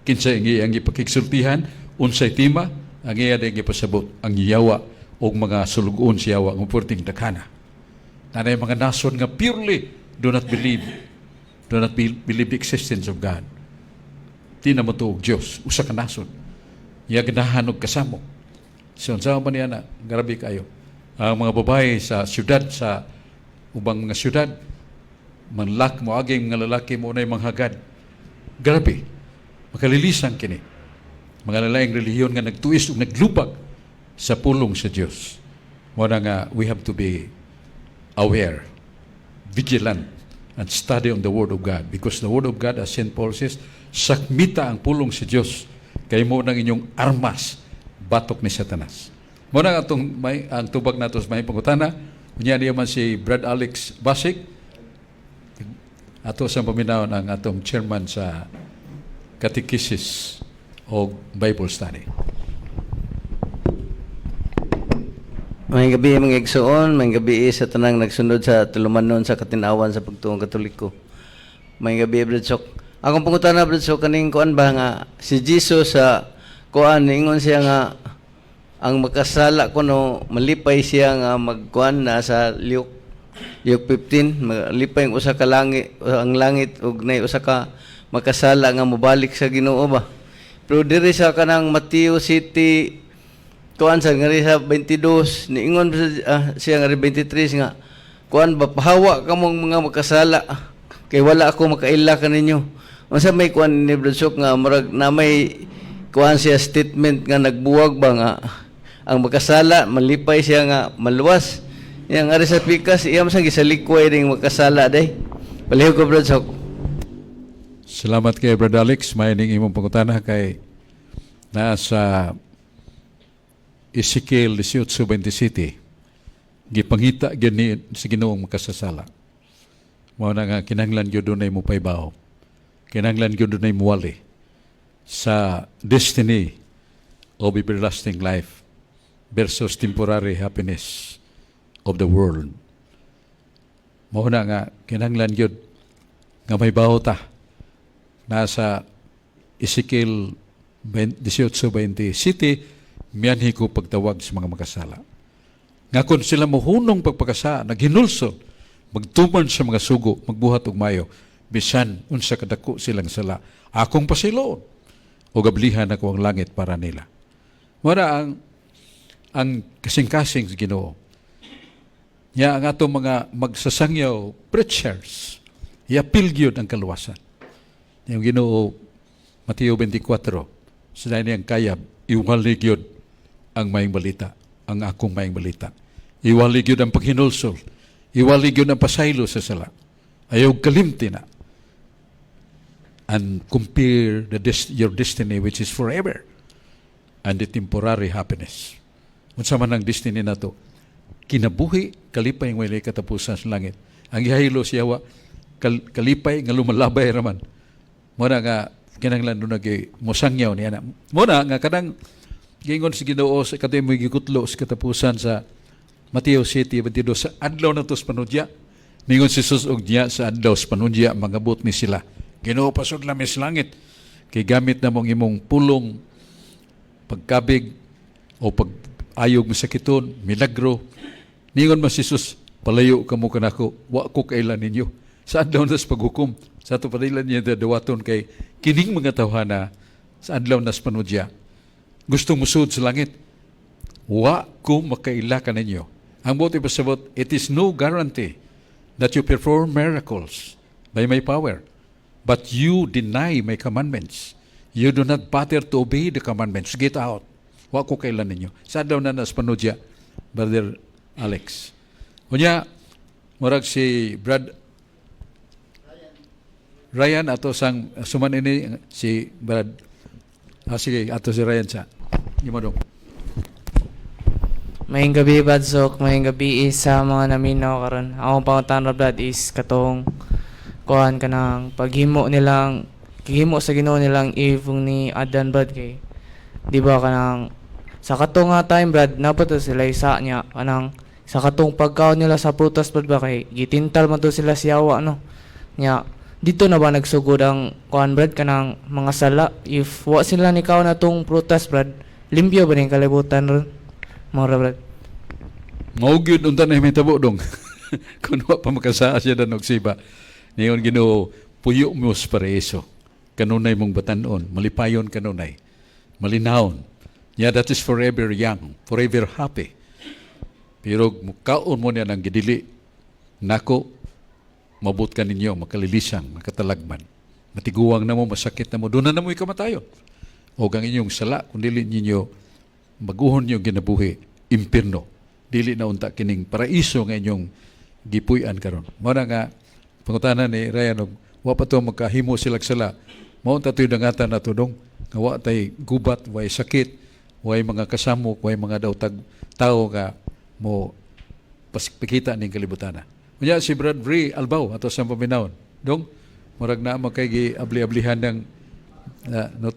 Kinsa ang iyang ipakigsultihan, unsay tema, ang iya ding ipasabot, ang yawa o mga sulugoon sa yawa ng purting daghana. Nanay mga nasod nga purely do not believe the existence of God. Di na mo og Diyos, usa ka nasod. Iya ganahan og kasamo. So, unsa man niya na, grabe kayo. Ang mga babae sa syudad, sa ubang mga syudad, manlak mo aging mga lalaki mo na manghagad. Grabe. Makalilisan kini. Mga lalaing relihiyon nga nagtuis ug naglubag sa pulong sa Dios. Mao na nga we have to be aware, vigilant, and study on the Word of God. Because the Word of God, as St. Paul says, sakmita ang pulong sa Dios kay mo ng inyong armas batok ni Satanas. Mao na atong may ang tubag nato sa may pangutana. Unya niya man si Brad Alex Basic ato sa paminaw ang atong chairman sa Catechesis o Bible Study. Maayong gabi, mga igsoon, maayong gabi sa tanang nagsunod sa tulumanon sa katinawan sa pagtuong Katoliko. Maayong gabi, Brad Sok. Akong pangutana, Brad Sok, kaning kuan ba nga si Jesus sa kuan ingon siya nga ang makasala kuno malipay siya nga magkuan na sa Luke Luke 15, malipay ang usa ka langit, ang langit ug nay usa ka makasala nga mobalik sa Ginoo ba. Pero diri sa kanang Mateo City kuan sa ngari sa 22, niingon siya ngari 23 nga kuan ba, pahawa kamong mga makasala kay wala ako makaila kaninyo. Unsa may kuan ni Brad Sok nga murag na may kuan siya statement nga nagbuwag ba nga ang makasala malipay siya nga maluwas? Yang ari sa pikas iya man sang gisalikway ning makasala day. Palihog ko, Brad Sok. Salamat kay Brad Alex. May ning imong pangutana kay naa sa Ezekiel 18:27. Gipangita gyud ni sa Ginoong makasasala. Mao na nga kinahanglan gyud dunay mo paybaw. Kinahanglan gyud dunay muwali sa destiny of everlasting life versus temporary happiness of the world. Mao na nga kinahanglan gyud nga may bawo ta. Nasa Ezekiel 18:27, mianhi ko pagtawag sa mga makasala. Nga kung sila mohunong pagpakasa, naghinulsol, magtuman sa mga sugo, magbuhat og mayo, bisan unsa kadako silang sala, akong pasiloon, o gablihan ako ang langit para nila. Mura ang kasing-kasing sa Ginoo. Ya ang atong mga magsasangyaw, preachers, iapil gyud ang kaluwasan. Yung Ginoo, Mateo 24, sa niyang kayab, iwali gyud ang maayong balita, ang akong maayong balita. Iwali gyud ang paghinulsol, iwali gyud ang pasaylo sa sala. Ayaw kalimti na. And compare your destiny, which is forever, and the temporary happiness. Unsa man ang destiny nato? Kinabuhi, kalipay ng walay katapusan sa langit. Ang gihaylo siya wa, kalipay nga lumalabay raman. Mao na nga kinahanglan doon nag mosangyaw niya na. Mao na nga kanang giingon si Ginoo sa katong mo gikutlo sa katapusan sa Mateo 7:22 sa adlaw na sa panudya. Ningon si Jesus og niya sa adlaw sa panudya mangabot ni sila. Ginoo, pasudla mi sa langit. Kay gamit na mong imong pulong pagkabig o pag ayog masakiton, milagro. Ningon man si Jesus, palayo kamo kanako, wa ko kaila ninyo. Sa adlaw na sa paghukom, sa ato padayon niya dawaton kay kining mga tawhana sa adlaw na sa panudya. Gusto musud sa langit. Wa ko makaila kaninyo. Ang buot ipasabot, it is no guarantee that you perform miracles by my power, but you deny my commandments. You do not bother to obey the commandments. Get out. Wa ko kaila ninyo. Sa adlaw na nas panudya, Brother Alex. Unya, murag si Brad Ryan ato sang suman ini si Brad, ah, sige, ato si Ryan sa imo dong. Maayong gabi, Badsok. Maayong gabi sa mga naminaw karon. Akong pangutana, Brad, is katong kuan kanang paghimo nilang gihimo sa Ginoo nilang Eve ug ni Adan, Brad, kay di ba kanang sa katong nga time, Brad, napat to sila isa niya kanang sa katong pagkaon nila sa prutas, Brad, ba kay gitintal man to sila siyawa, no? Nya dito na ba nagsugod ang kuan, Brad, kanang mga sala? If wa sila ni kaon na tong prutas, Brad, limpyo ba ning kalibutan ron? Mao ra, Brad. Mao gyud unta na mahitabo dong. Kung wa pa makasaa siya og siba. Niyon Ginoo, puyo mo sa paraiso. Kanunay mong batanon, malipayon kanunay. Malinawon. Yeah, that is forever young, forever happy. Pero mukaon mo niya ng gidili, nako, mabot ka ninyo, makalilisang, makatalagman. Matiguang na mo, masakit na mo, doon na mo ikamatayon. O ang inyong sala, kung dili ninyo, baguhon niyo ginabuhi, impirno. Dili na unta kining paraiso nga inyong gipuy-an karon. Mao na nga pangutana ni Ryan og wa pa to magkahimo sila sala. Mao unta to'y dangatan nato dong nga wa tay gubat, way sakit, way mga kasamok, way mga daotag tao nga mo pasikpikita ning kalibutana. Unya si Brad Bri Albaw ato sa paminawon. Dong murag na kay gi abli-ablihan ng not,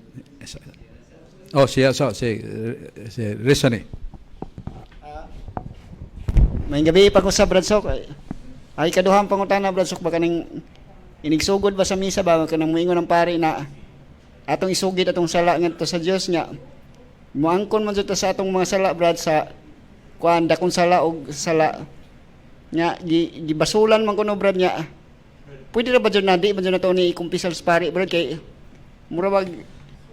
oh, siya so si si Rizani. Maayong gabi pa ko sa Brad Sok. Ay, kaduhang pangutana, Brad Sok, ba kaning inigsugod ba sa misa ba kanang moingon ng pari na atong isugid atong sala ngadto sa Dios nga moangkon man jud ta sa atong mga sala, Brad, sa kuan dakong sala og sala nga gi, gibasulan man kuno, Brad, nya pwede ra ba jud na di ba jud na to ni ikumpisal sa pari, Brad, kay mura bag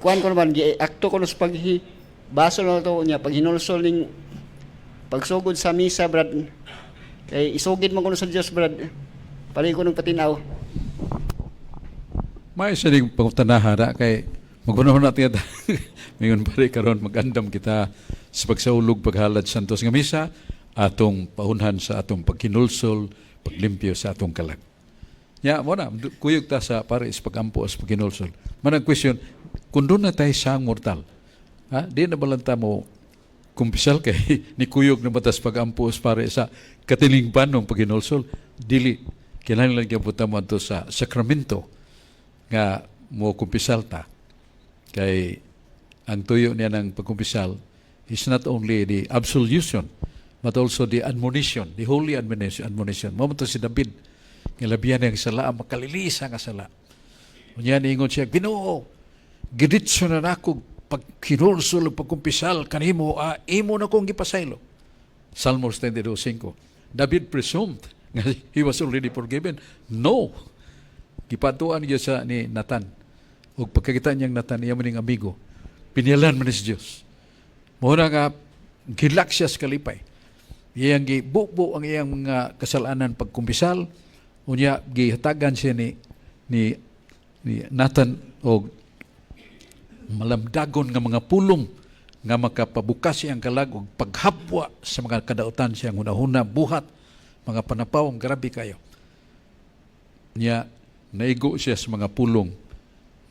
kuan ko naman gi akto ko sa paghi baso na to nya paghinulsol ning pagsugod sa misa, Brad, kay isugid man kuno sa Dios, Brad, pali ko ng patinaw. May isa ding pangutanahan na kay magpanahon natin at mingon pare karon magandam kita sa pagsaulog paghalad santos nga misa atong paunhan sa atong pagkinulsol, paglimpyo sa atong kalag. Ya, mo na, kuyog ta sa pare sa pagampo sa pagkinulsol. Manang question, kung doon na tayo sang mortal, ha? Di na balanta mo kumpisal kay ni kuyog na batas pagampo sa pare sa katilingban ng pagkinulsol, dili kinahanglan gyud ta mo adto sa sakramento nga mo kumpisal ta kay ang tuyo niya ng pagkumpisal is not only the absolution but also the admonition, the holy admonition. Admonition. Mao man to si David nga labihan niyang sala, ang makalilisa nga sala. Unya niingon siya, "Ginoo, giditso na nako pagkinulsol ug pagkumpisal kanimo, ah, imo na kong gipasaylo." Salmos 22:5. David presumed nga he was already forgiven. No. Gipatuan gyud sa ni Nathan. Ug pagkakita niyang Nathan, iya man ning amigo. Piniyalan man ni si Dios. Mao na nga gilak siya sa kalipay. Iyang gibubo ang iyang mga kasalanan pagkumpisal. Unya gihatagan siya ni Nathan og malamdagon nga mga pulong nga makapabukas siyang kalag og paghapwa sa mga kadautan siyang hunahuna, buhat, mga panapaw, ang grabe kayo. Nya, naigo siya sa mga pulong.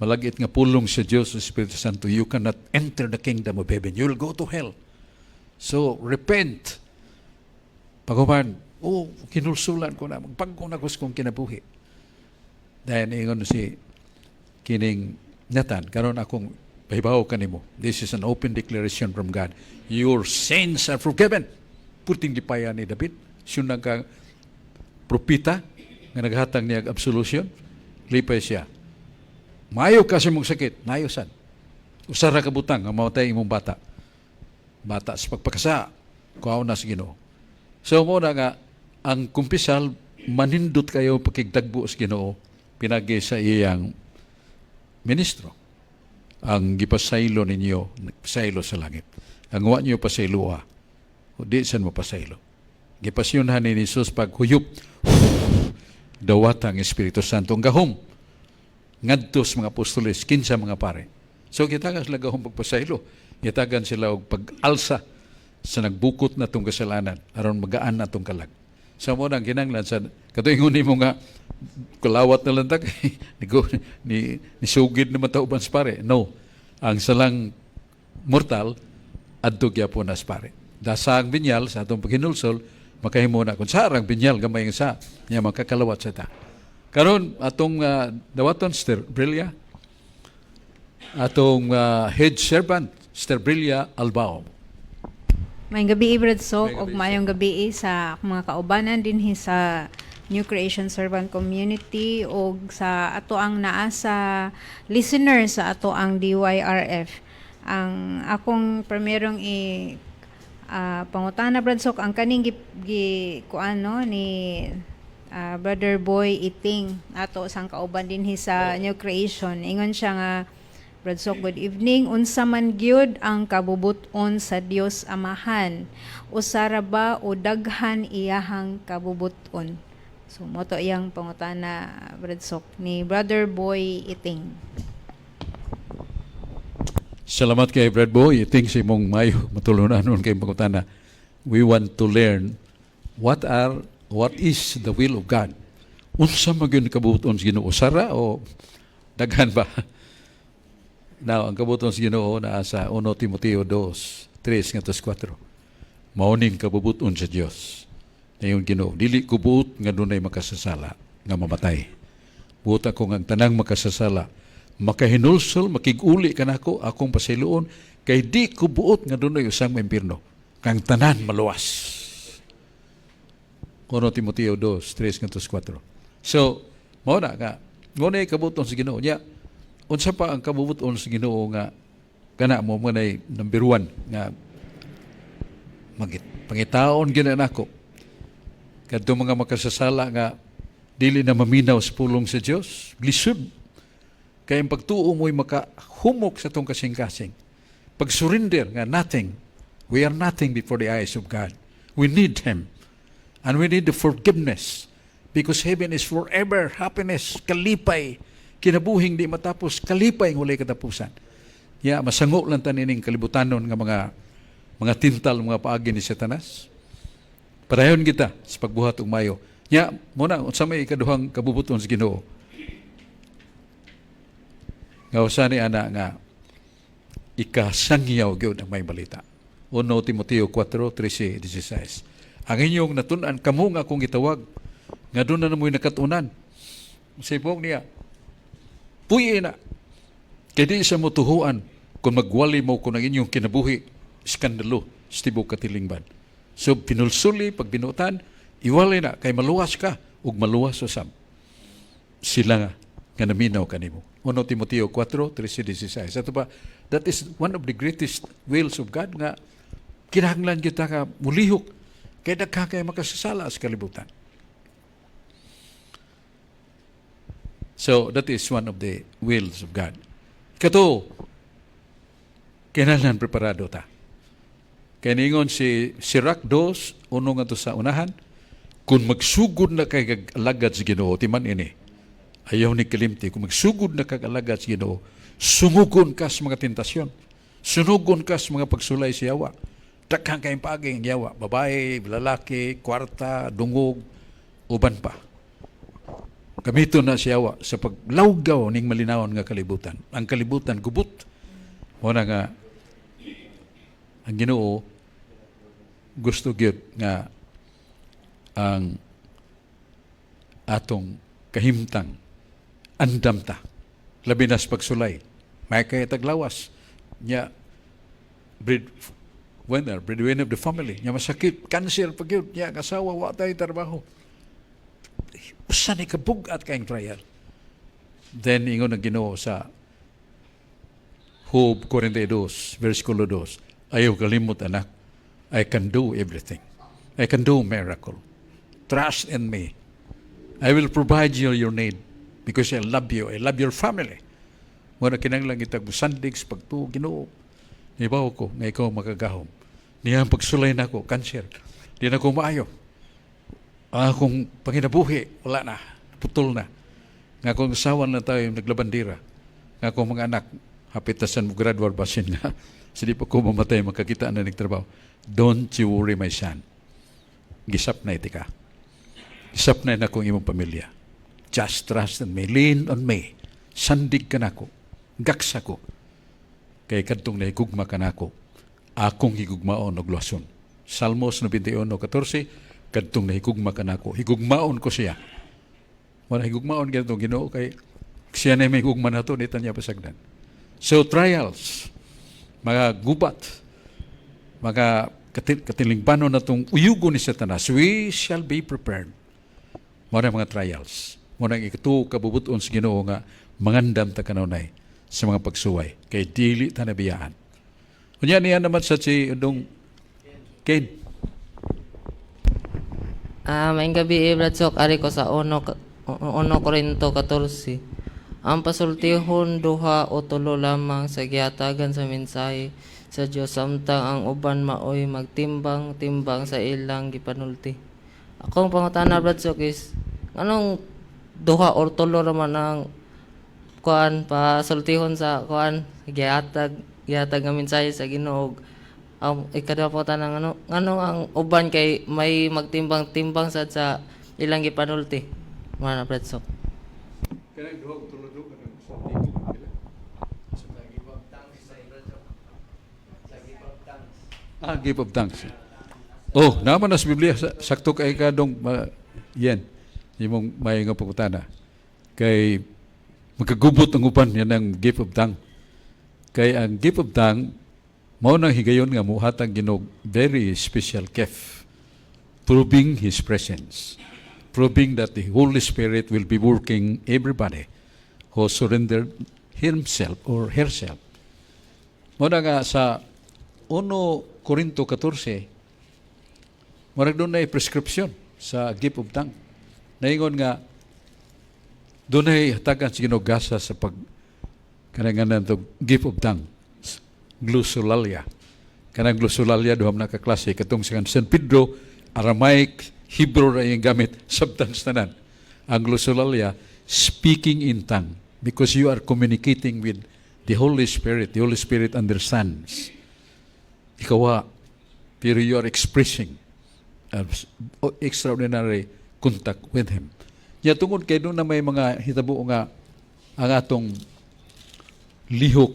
Malagit nga pulong sa Diyos sa Espiritu Santo, you cannot enter the kingdom of heaven. You will go to hell. So, repent. Paghuman, oh, kinulsulan ko na, magbago na ko sa kong kinabuhi. Dahil ingon si kining Nathan, karon akong pahibaw kanimo. This is an open declaration from God. Your sins are forgiven. Puting lipayan ni David. Siya nagka propita nga naghatag niya og absolution. Lipay siya. Maayo ka sa imong sakit, maayo sad. Usa ra ka butang nga mamatay imong bata. Bata sa pagpakasa, kuhaon na sa Ginoo. So mo na nga ang kumpisal manindot kayo pakigdagbo sa Ginoo pinagi sa iyang ministro. Ang gipasaylo ninyo, pasaylo sa langit. Ang wa niyo pasayloa, o di san mo pasaylo. Gipasyonhan ni Jesus paghuyop, dawata ang Espiritu Santo ang gahom ngadto sa mga apostoles, kinsa mga pare. So gitagan sila gahom pagpasaylo. Gitagan sila og pag-alsa sa nagbukot na tong kasalanan aron magaan na tong kalag. Sa mo nang kinahanglan sa katuingon nimo nga kulawat na lang ta kay ni, ni sugid naman ta uban sa pare. No. Ang salang mortal adto gyapon na sa pare. Dasa ang binyal sa atong paghinulsol, makahimo na kung sa ang binyal gamay nga sa niya makakalawat sa ta. Karon atong dawaton Sister Brilla, atong head servant, Sister Brilla Albao. Maayong gabi, Brad Sok, Maayong ug gabi. Maayong gabi sa akong mga kaubanan dinhi sa New Creation Servant Community ug sa ato ang naa sa listener sa ato ang DYRF. Ang akong primerong i pangutana, Brad Sok, ang kaning gi kuan no ni Brother Boy Iting, ato sang kauban dinhi sa New Creation. Ingon siya nga, "Brad Sok, good evening. Unsa man gyud ang kabubut-on sa Dios Amahan? Usa ra ba o daghan iyahang kabubut-on?" So mo to iyang pangutana, Brad Sok, ni Brother Boy Iting. Salamat kay Brad Boy. Iting si mong mayo matulunan nun kay pangutana. We want to learn what is the will of God. Unsa man gyud kabuoton sa Ginoo, sara o daghan ba? Now, ang kabuoton sa Ginoo naa sa 1 Timoteo 2, 3 ngadto 4. Mao ning kabubuton sa Dios. Nayon Ginoo, dili ko buot nga dunay makasasala nga mamatay. Buot ako nga ang tanang makasasala makahinulsol, makig-uli kanako, akong pasayloon, kay di ko buot nga dunay usang maimpirno. Kang tanan maluwas. 1 Timoteo 2, 3 ngadto 4. So, mao na nga, mao na kabuton sa Ginoo. Nya, unsa pa ang kabubuton sa Ginoo nga kana mo mo nay number 1 nga magit pangitaon gyud na nako kadto mga makasasala nga dili na maminaw sa pulong sa Dios, lisod kay ang pagtuo mo'y makahumok sa tong kasing-kasing. Pag-surrender nga nothing, we are nothing before the eyes of God. We need Him. And we need the forgiveness because heaven is forever happiness, kalipay, kinabuhing di matapos, kalipay ng walay katapusan. Ya, masango lang ta nining kalibutanon nga mga tintal, mga paagi ni Satanas. Padayon kita sa pagbuhat og mayo. Nya, muna unsa may ikaduhang kabubuton sa Ginoo? Nga usa ni ana nga ikasangyaw gyud ang maayong balita. 1 Timoteo 4:13, 16. Ang inyong natun-an kamo nga akong gitawag nga doon na mo'y nakatunan. Sipong niya, puy na. Kay di sa mo tuhuan kung magwali mo kung ang inyong kinabuhi, skandalo sa tibok katilingban. So, pinulsuli, pag binutan, iwali na, kay maluwas ka, ug maluwas usab sila nga naminaw kanimo. 1 Timoteo 4, 13, 16. Ato ba, that is one of the greatest wills of God nga kinahanglan kita ka mulihok kay daghan kay makasasala sa kalibutan. So that is one of the wills of God. Kato, kinahanglan preparado ta. Kay ningon si Sirach 2, uno nga to sa unahan, kung magsugod na kay alagad sa Ginoo, timan ini, ayaw ni kalimti, kung magsugod na kag alagad sa Ginoo, sungugon ka sa mga tentasyon, sunugon ka sa mga pagsulay sa yawa. Daghang kayong paagi ang yawa, babae, lalaki, kwarta, dungog, uban pa. Gamito na siya yawa sa paglawgaw ning malinawon nga kalibutan. Ang kalibutan gubot. Mao na nga ang Ginoo gusto gyud nga ang atong kahimtang andam ta labi na sa pagsulay may kay taglawas nya breadwinner of the family nya masakit cancer pa gyud nya ang asawa wa tay trabaho, usa ni kabug-at kayong trial. Then ingon ang Ginoo sa Job 42 versikulo 2, "Ayaw kalimot, anak, I can do everything. I can do miracle. Trust in me. I will provide you your need because I love you. I love your family." Mao na kinahanglan kitag musandig sa pagtuo, Ginoo. Nibaw ko nga ikaw makagahom. Niya ang pagsulay nako, cancer. Di na ko maayo. Ang akong panginabuhi, wala na. Putol na. Nga akong asawa na tayo naglabandira. Nga akong mga anak, hapit na san mo graduate basin nga. Sige pa ko mamatay, makakita na nagtrabaho. Don't you worry, my son. Gisap na iti ka. Gisap na akong imong pamilya. Just trust in me. Lean on me. Sandig ka nako. Gaksa ko. Kay kadtong nahigugma ka nako. Akong higugmaon og luwason. Salmos 91:14, kadtong nahigugma ka nako. Higugmaon ko siya. Wala higugmaon ganitong Ginoo kay siya na may higugma nato, di ta niya pasagdan. So trials, mga gubat, mga katilingbanon na itong uyugo ni Satanas, we shall be prepared. Mao na mga trials. Mao na ang ikatuo kabubuton sa Ginoo nga mangandam ta kanunay sa mga pagsuway kay dili ta nabiyaan. Unya niya naman sa si Undong Ken. Ah, maayong gabi, Brad Sok, ari ko sa 1 Korinto 14. Ang pasultihon duha o tulo lamang sa gihatagan sa mensahe sa Dios samtang ang uban maoy magtimbang-timbang sa ilang gipanulti. Akong pangutana, Brad Sok, is anong duha or tulo raman ang kuan pasultihon sa kuan gihatag gihatag nga mensahe sa Ginoo? Ang ikaduha po tanang ano ano ang uban kay may magtimbang-timbang sad sa ilang gipanulti? Mao na, Brad Sok. Kanang duha o tulo do kanang sa tingog nila. Ah, give of thanks. Oh, naman na sa Biblia, sakto kay ka dong yan. Imong may nga pangutana. Kay magkagubot ang uban yan ang gift of tongue. Kay ang gift of tongue mao nang higayon nga muhatag Ginoo very special gift, proving His presence, proving that the Holy Spirit will be working everybody who surrendered himself or herself. Mao na nga sa 1 Corinto 14, murag doon na prescription sa gift of tongue. Naingon nga, doon ay hatagan sa Ginoo gasa sa pag kanang nga to gift of tongue, glossolalia. Kanang glossolalia, duha man na ka klase. Katong sa San Pedro, Aramaic, Hebrew ra yung gamit, sabtan sa tanan. Ang glossolalia, speaking in tongue, because you are communicating with the Holy Spirit. The Holy Spirit understands. Ikaw pero you are expressing extraordinary contact with Him. Ya tungod kay doon na may mga hitabo nga ang atong lihok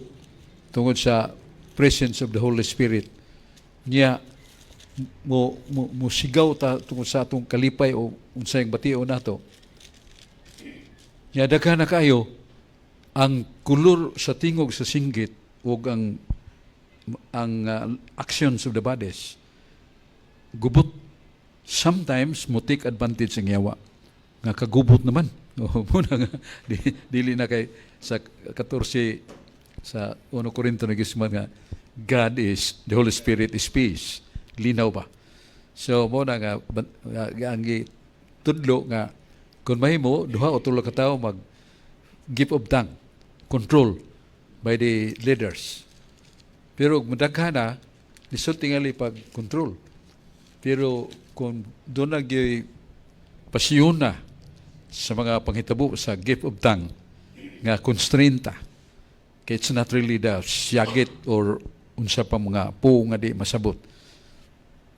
tungod sa presence of the Holy Spirit niya mo sigaw ta tungod sa atong kalipay o unsay batio nato. Nya daghan na kayo ang kulor sa tingog sa singgit ug ang actions of the bodies gubot. Sometimes mo take advantage ang yawa nga kagubot naman. Oh, muna nga dili na kay sa 14 sa 1 Corinto nagisman nga God is the Holy Spirit is peace. Linaw ba? So mo na nga nga ang tudlo nga kung mahimo duha o tulo ka tawo mag gift of tongue, control by the leaders. Pero kung madaghan na, lisod tingali pag control. Pero kung doon na gyud pasyon na sa mga panghitabo sa gift of tongue nga constraint ta. Kay it's not really the siyagit or unsa pa mga po nga di masabot.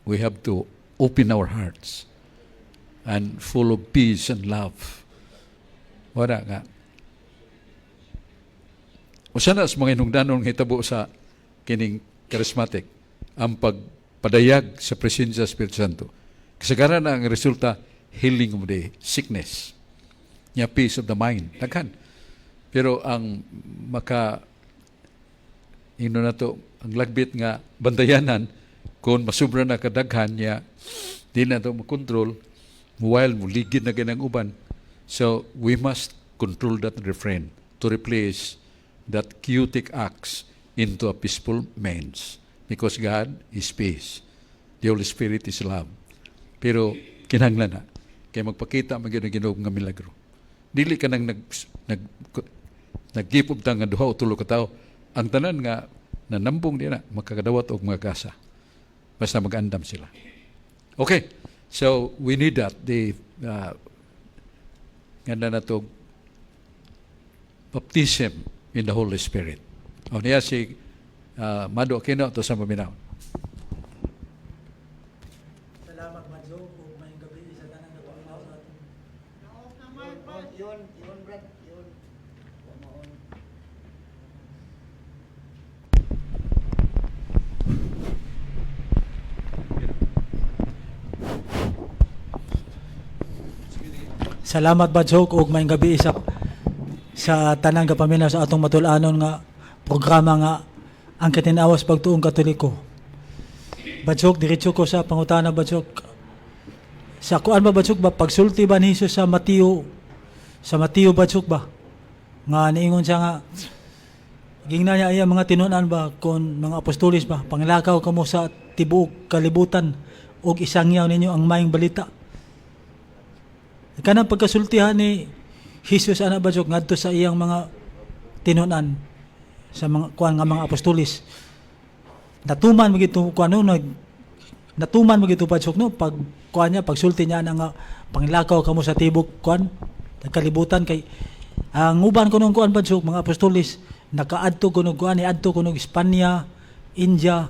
We have to open our hearts and full of peace and love. Wala nga. Usa na sa mga hinungdanon nga hitabo sa kining charismatic, ang pagpadayag sa presensya sa Espiritu Santo. Kasagaran na ang resulta, healing of the sickness. Nya peace of the mind. Daghan. Pero ang maka ino na to, ang lagbit nga bantayanan kung masubra na kadaghan niya di na to makontrol while muligid na ganang uban. So we must control that and refrain to replace that chaotic acts into a peaceful means because God is peace, the Holy Spirit is love. Pero kinahanglan na kay magpakita man gyud ang Ginoo nga milagro. Dili ka nang nag Nag-give up nga duha o tulo ka tawo. Ang tanan nga nanambong diha na makakadawat og mga gasa. Basta mag-andam sila. Okay. So we need that, the nga na to, baptism in the Holy Spirit. O niya si Mado Aquino to sa maminaw. Salamat, Madjo, ug maayong gabi sa tanan nga paminaw sa atong Yun, yun, Brad, yun. Maon. Salamat, Badsok, ug maayong gabi sa tanang gapaminaw sa atong matul-anon nga programa nga Ang Katinawas Pagtuong Katoliko. Badsok, diretso ko sa pangutana, Badsok. Sa kuan ba, Badsok ba, pagsulti ba ni Jesus sa Mateo, Badsok ba? Nga niingon siya nga gingna niya iya mga tinunan ba kon mga apostolis ba, "Panglakaw kamo sa tibuok kalibutan ug isangyaw ninyo ang maayong balita." Kanang pagkasultihan ni Jesus ana, Badsok, ngadto sa iyang mga tinunan sa mga kuan nga mga apostolis. Natuman man gito kuan no, natuman man gito, Badsok, no, pag kuan niya, pagsulti niya ana nga panglakaw kamo sa tibok kuan kalibutan, kay ang uban kuno kuan, Badsok, mga apostolis nakaadto kuno kuan, niadto kuno Espanya, India.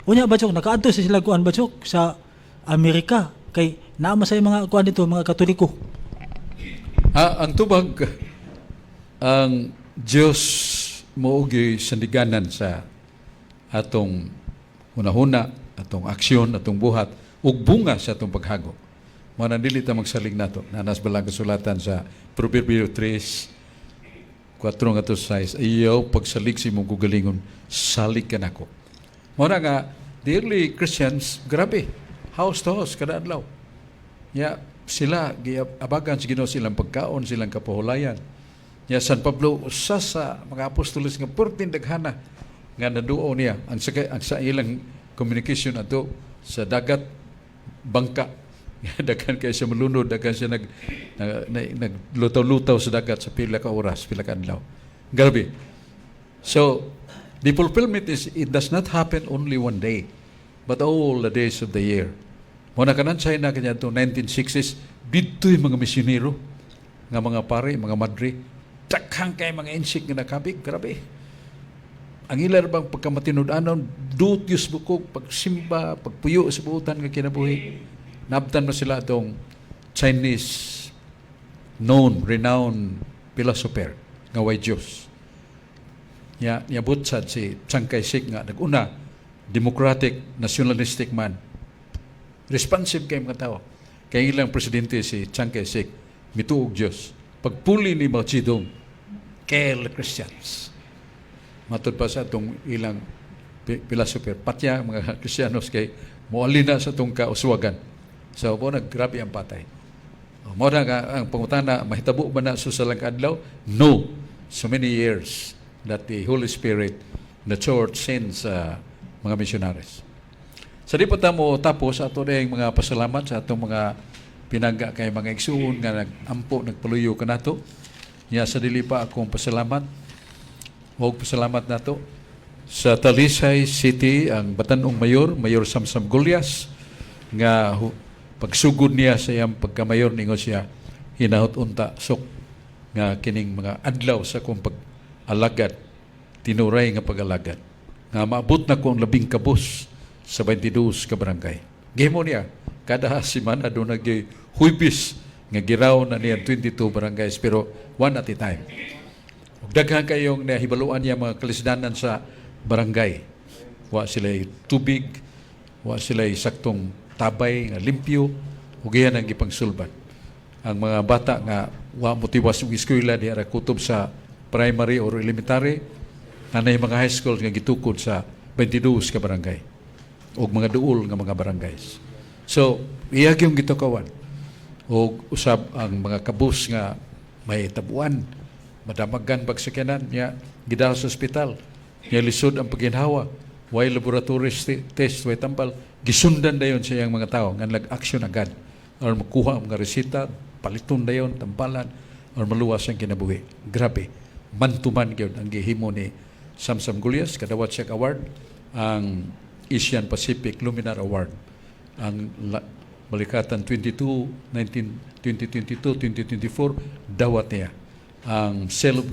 Unya, Badsok, nakaadto sa sila kuan, Badsok, sa Amerika kay naa man sa mga kuan dito mga Katoliko. Ah, ang tubag, ang Diyos moogi sandiganan sa atong hunahuna, atong aksyon, atong buhat, ug bunga sa atong paghago. Mao na dili ta magsalig nato. Nanas balang kasulatan sa Proverbio 3, 4 nga to 6, "Iyaw pagsalig sa imong kaugalingon, salig ka nako." Mao na nga, the early Christians, grabe, house to house, kada adlaw. Ya, sila giabagan sa Ginoo silang pagkaon, silang kapuhulayan. Ya, San Pablo usa sa mga apostoles nga perting daghana nga naduo niya ang sa ilang communication ato sa dagat, bangka. Daghan kay siya malunod, daghan siya naglutaw-lutaw sa dagat sa pila ka oras, pila ka adlaw. Grabe. So, the fulfillment is it does not happen only one day, but all the days of the year. Mo na kanan China kanya to 1960s, didto'y mga misyonero nga mga pare, mga madre, daghang kay mga insik nga nakabig, grabe. Ang ilar bang pagkamatinud-anon, dutyos bukog, pagsimba, pagpuyo sa buutan nga kinabuhi. Nabtan mo sila atong Chinese known, renowned philosopher nga way Diyos. Ya, niabot sad si Chiang Kai-shek nga naguna, democratic, nationalistic man. Responsive kay mga tao. Kay ilang presidente si Chiang Kai-shek, mituog Diyos. Pagpuli ni Mao Zedong, kill the Christians. Matud pa sa atong ilang philosopher, patya ang mga Kristiyanos kay moali na sa atong kauswagan. So, mo naggrabe ang patay. O, mo na nga, ang pangutana, mahitabo ba na sa lang adlaw? No. So many years that the Holy Spirit, the Church sends mga missionaries. Sa di pa ta mo tapos, ato na yung mga pasalamat sa atong mga pinangga kay mga igsuon nga nag-ampo, nagpaluyo kanato. Nya sa dili pa akong pasalamat, og pasalamat nato sa Talisay City, ang batanong mayor, Mayor Samsam Gullas, nga pagsugod niya sa iyang pagkamayor, ningon siya, "Hinahot unta sok nga kining mga adlaw sa akong pag-alagad, tinuray nga pag-alagad, nga maabot na ko ang labing kabus sa 22 ka barangay." Gihimo niya, kada semana doon nag Huybis nga giraw na niya 22 barangays, pero one at a time. Ug daghan kayong nahibaluan niya mga kalisdanan sa barangay. Wa sila tubig, wa sila saktong tabay nga limpyo, ug iyan ang gipangsulban. Ang mga bata nga wa motiwas og eskwela diha ra kutob sa primary or elementary, nanay mga high school nga gitukod sa 22 ka barangay ug mga duol nga mga barangays. So, iya gyud gitukawan og usab ang mga kabus nga may tabuan, madamagan pagsakyanan niya, gidala sa ospital niya, lisod ang paginhawa, way laboratory test, way tambal, gisundan dayon sa iyang mga tao nga nag-action agad or makuha ang mga resita, paliton dayon tambalan or maluwas ang kinabuhi. Grabe. Man-to-man gyud ang gihimo ni Samsam Gullas. Kadawat siya award, ang Asian Pacific Luminar Award, ang Balikatan 22 19 2022 2024. Dawat niya ang Seal of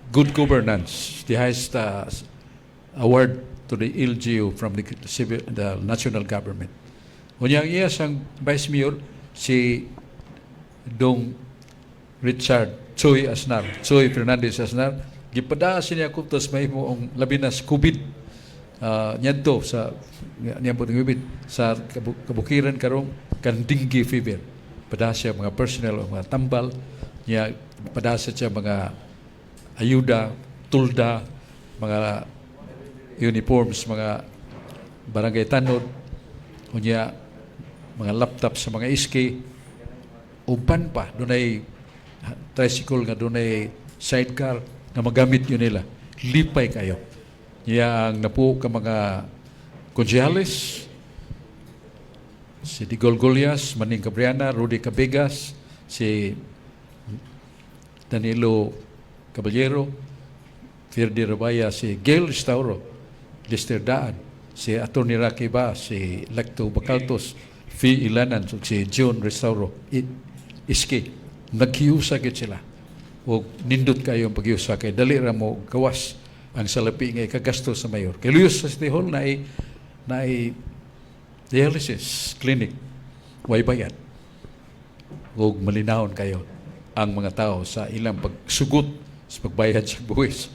Good Governance, the highest award to the LGU from the national government. Unya ang iya sang Vice Mayor, si Dong Richard Choi Asnar, Choi Fernandez Asnar, gipadaa siya kuptos mahimo ang labi na sa COVID niadto sa niabot ng COVID sa kabukiran karong kan dengue fever. Padaa siya mga personnel o mga tambal niya, padaa siya mga ayuda, tulda, mga uniforms, mga barangay tanod, unya mga laptop sa mga SK, uban pa, dunay tricycle nga dunay sidecar nga magamit yun nila. Lipay kayo. Niya ang napuo ka mga konsehales, si Digol Golias, Maning Cabriana, Rudy Cabegas, si Danilo Caballero, Ferdi Rabaya, si Gail Stauro, Lester Daan, si Atty. Rocky Ba, si Lecto Bacaltos, Fi Ilanan, ug si John Restauro, Iski. Naghiusa gid sila. O nindot kayo ang paghiusa kay dali ra mo gawas ang salapi nga ikagasto sa mayor. Kay luyos sa City Hall na dialysis clinic, way bayad. Ug malinawon kayo ang mga tao sa ilang pagsugot sa pagbayad sa buwis.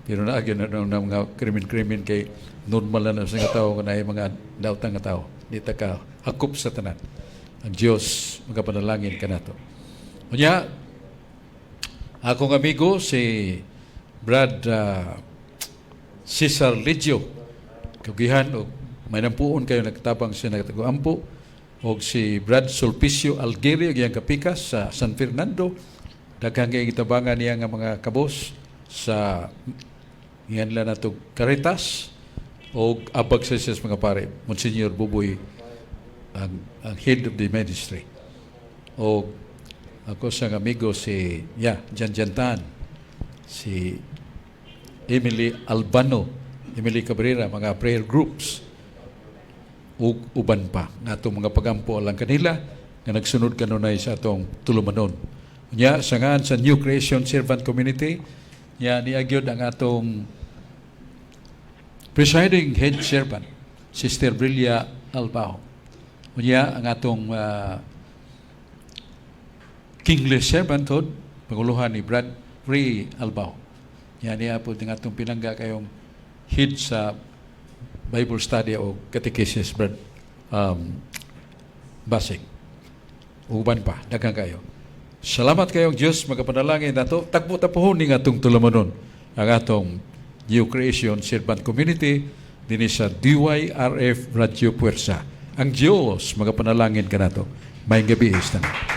Pero naa gyud na mga krimen-krimen kay normal na sa mga tao nga naay mga daotang nga tao. Di ta ka hakop sa tanan. Ang Dios magapanalangin kanato. Unya, akong amigo si Brad Cesar Ligio, kagihan og may nampuon kayo nagtabang siya nagtaguampo, og si Brad Sulpicio Algeria, iyang kapikas sa San Fernando. Daghang kay gitabangan niya nga mga kabos sa ngian nila nato Caritas og abag sa siya sa mga pare, Monsignor Buboy ang head of the ministry, og ako sa amigo si ya Jan Jantan, si Emily Albano, Emily Cabrera, mga prayer groups ug uban pa nga atong mga pagampo alang kanila nga nagsunod kanunay sa atong tulumanon. Nya sa ngan sa New Creation Servant Community, nya niagyod ang atong presiding head servant, Sister Brilia Albao. Unya ang atong kingly servanthood, panguluhan ni Brad Ray Albao. Nya niya po ang atong pinangga kayong head sa Bible study o catechesis, Brad Basing. Uban pa, daghang kayo. Salamat kayong Diyos, magapanalangin nato. Tagbo tapuhon ning atong tulumanon ang atong New Creation Servant Community dinhi sa DYRF Radio Puwersa. Ang Diyos magapanalangin kanato. Maayong gabii tanan.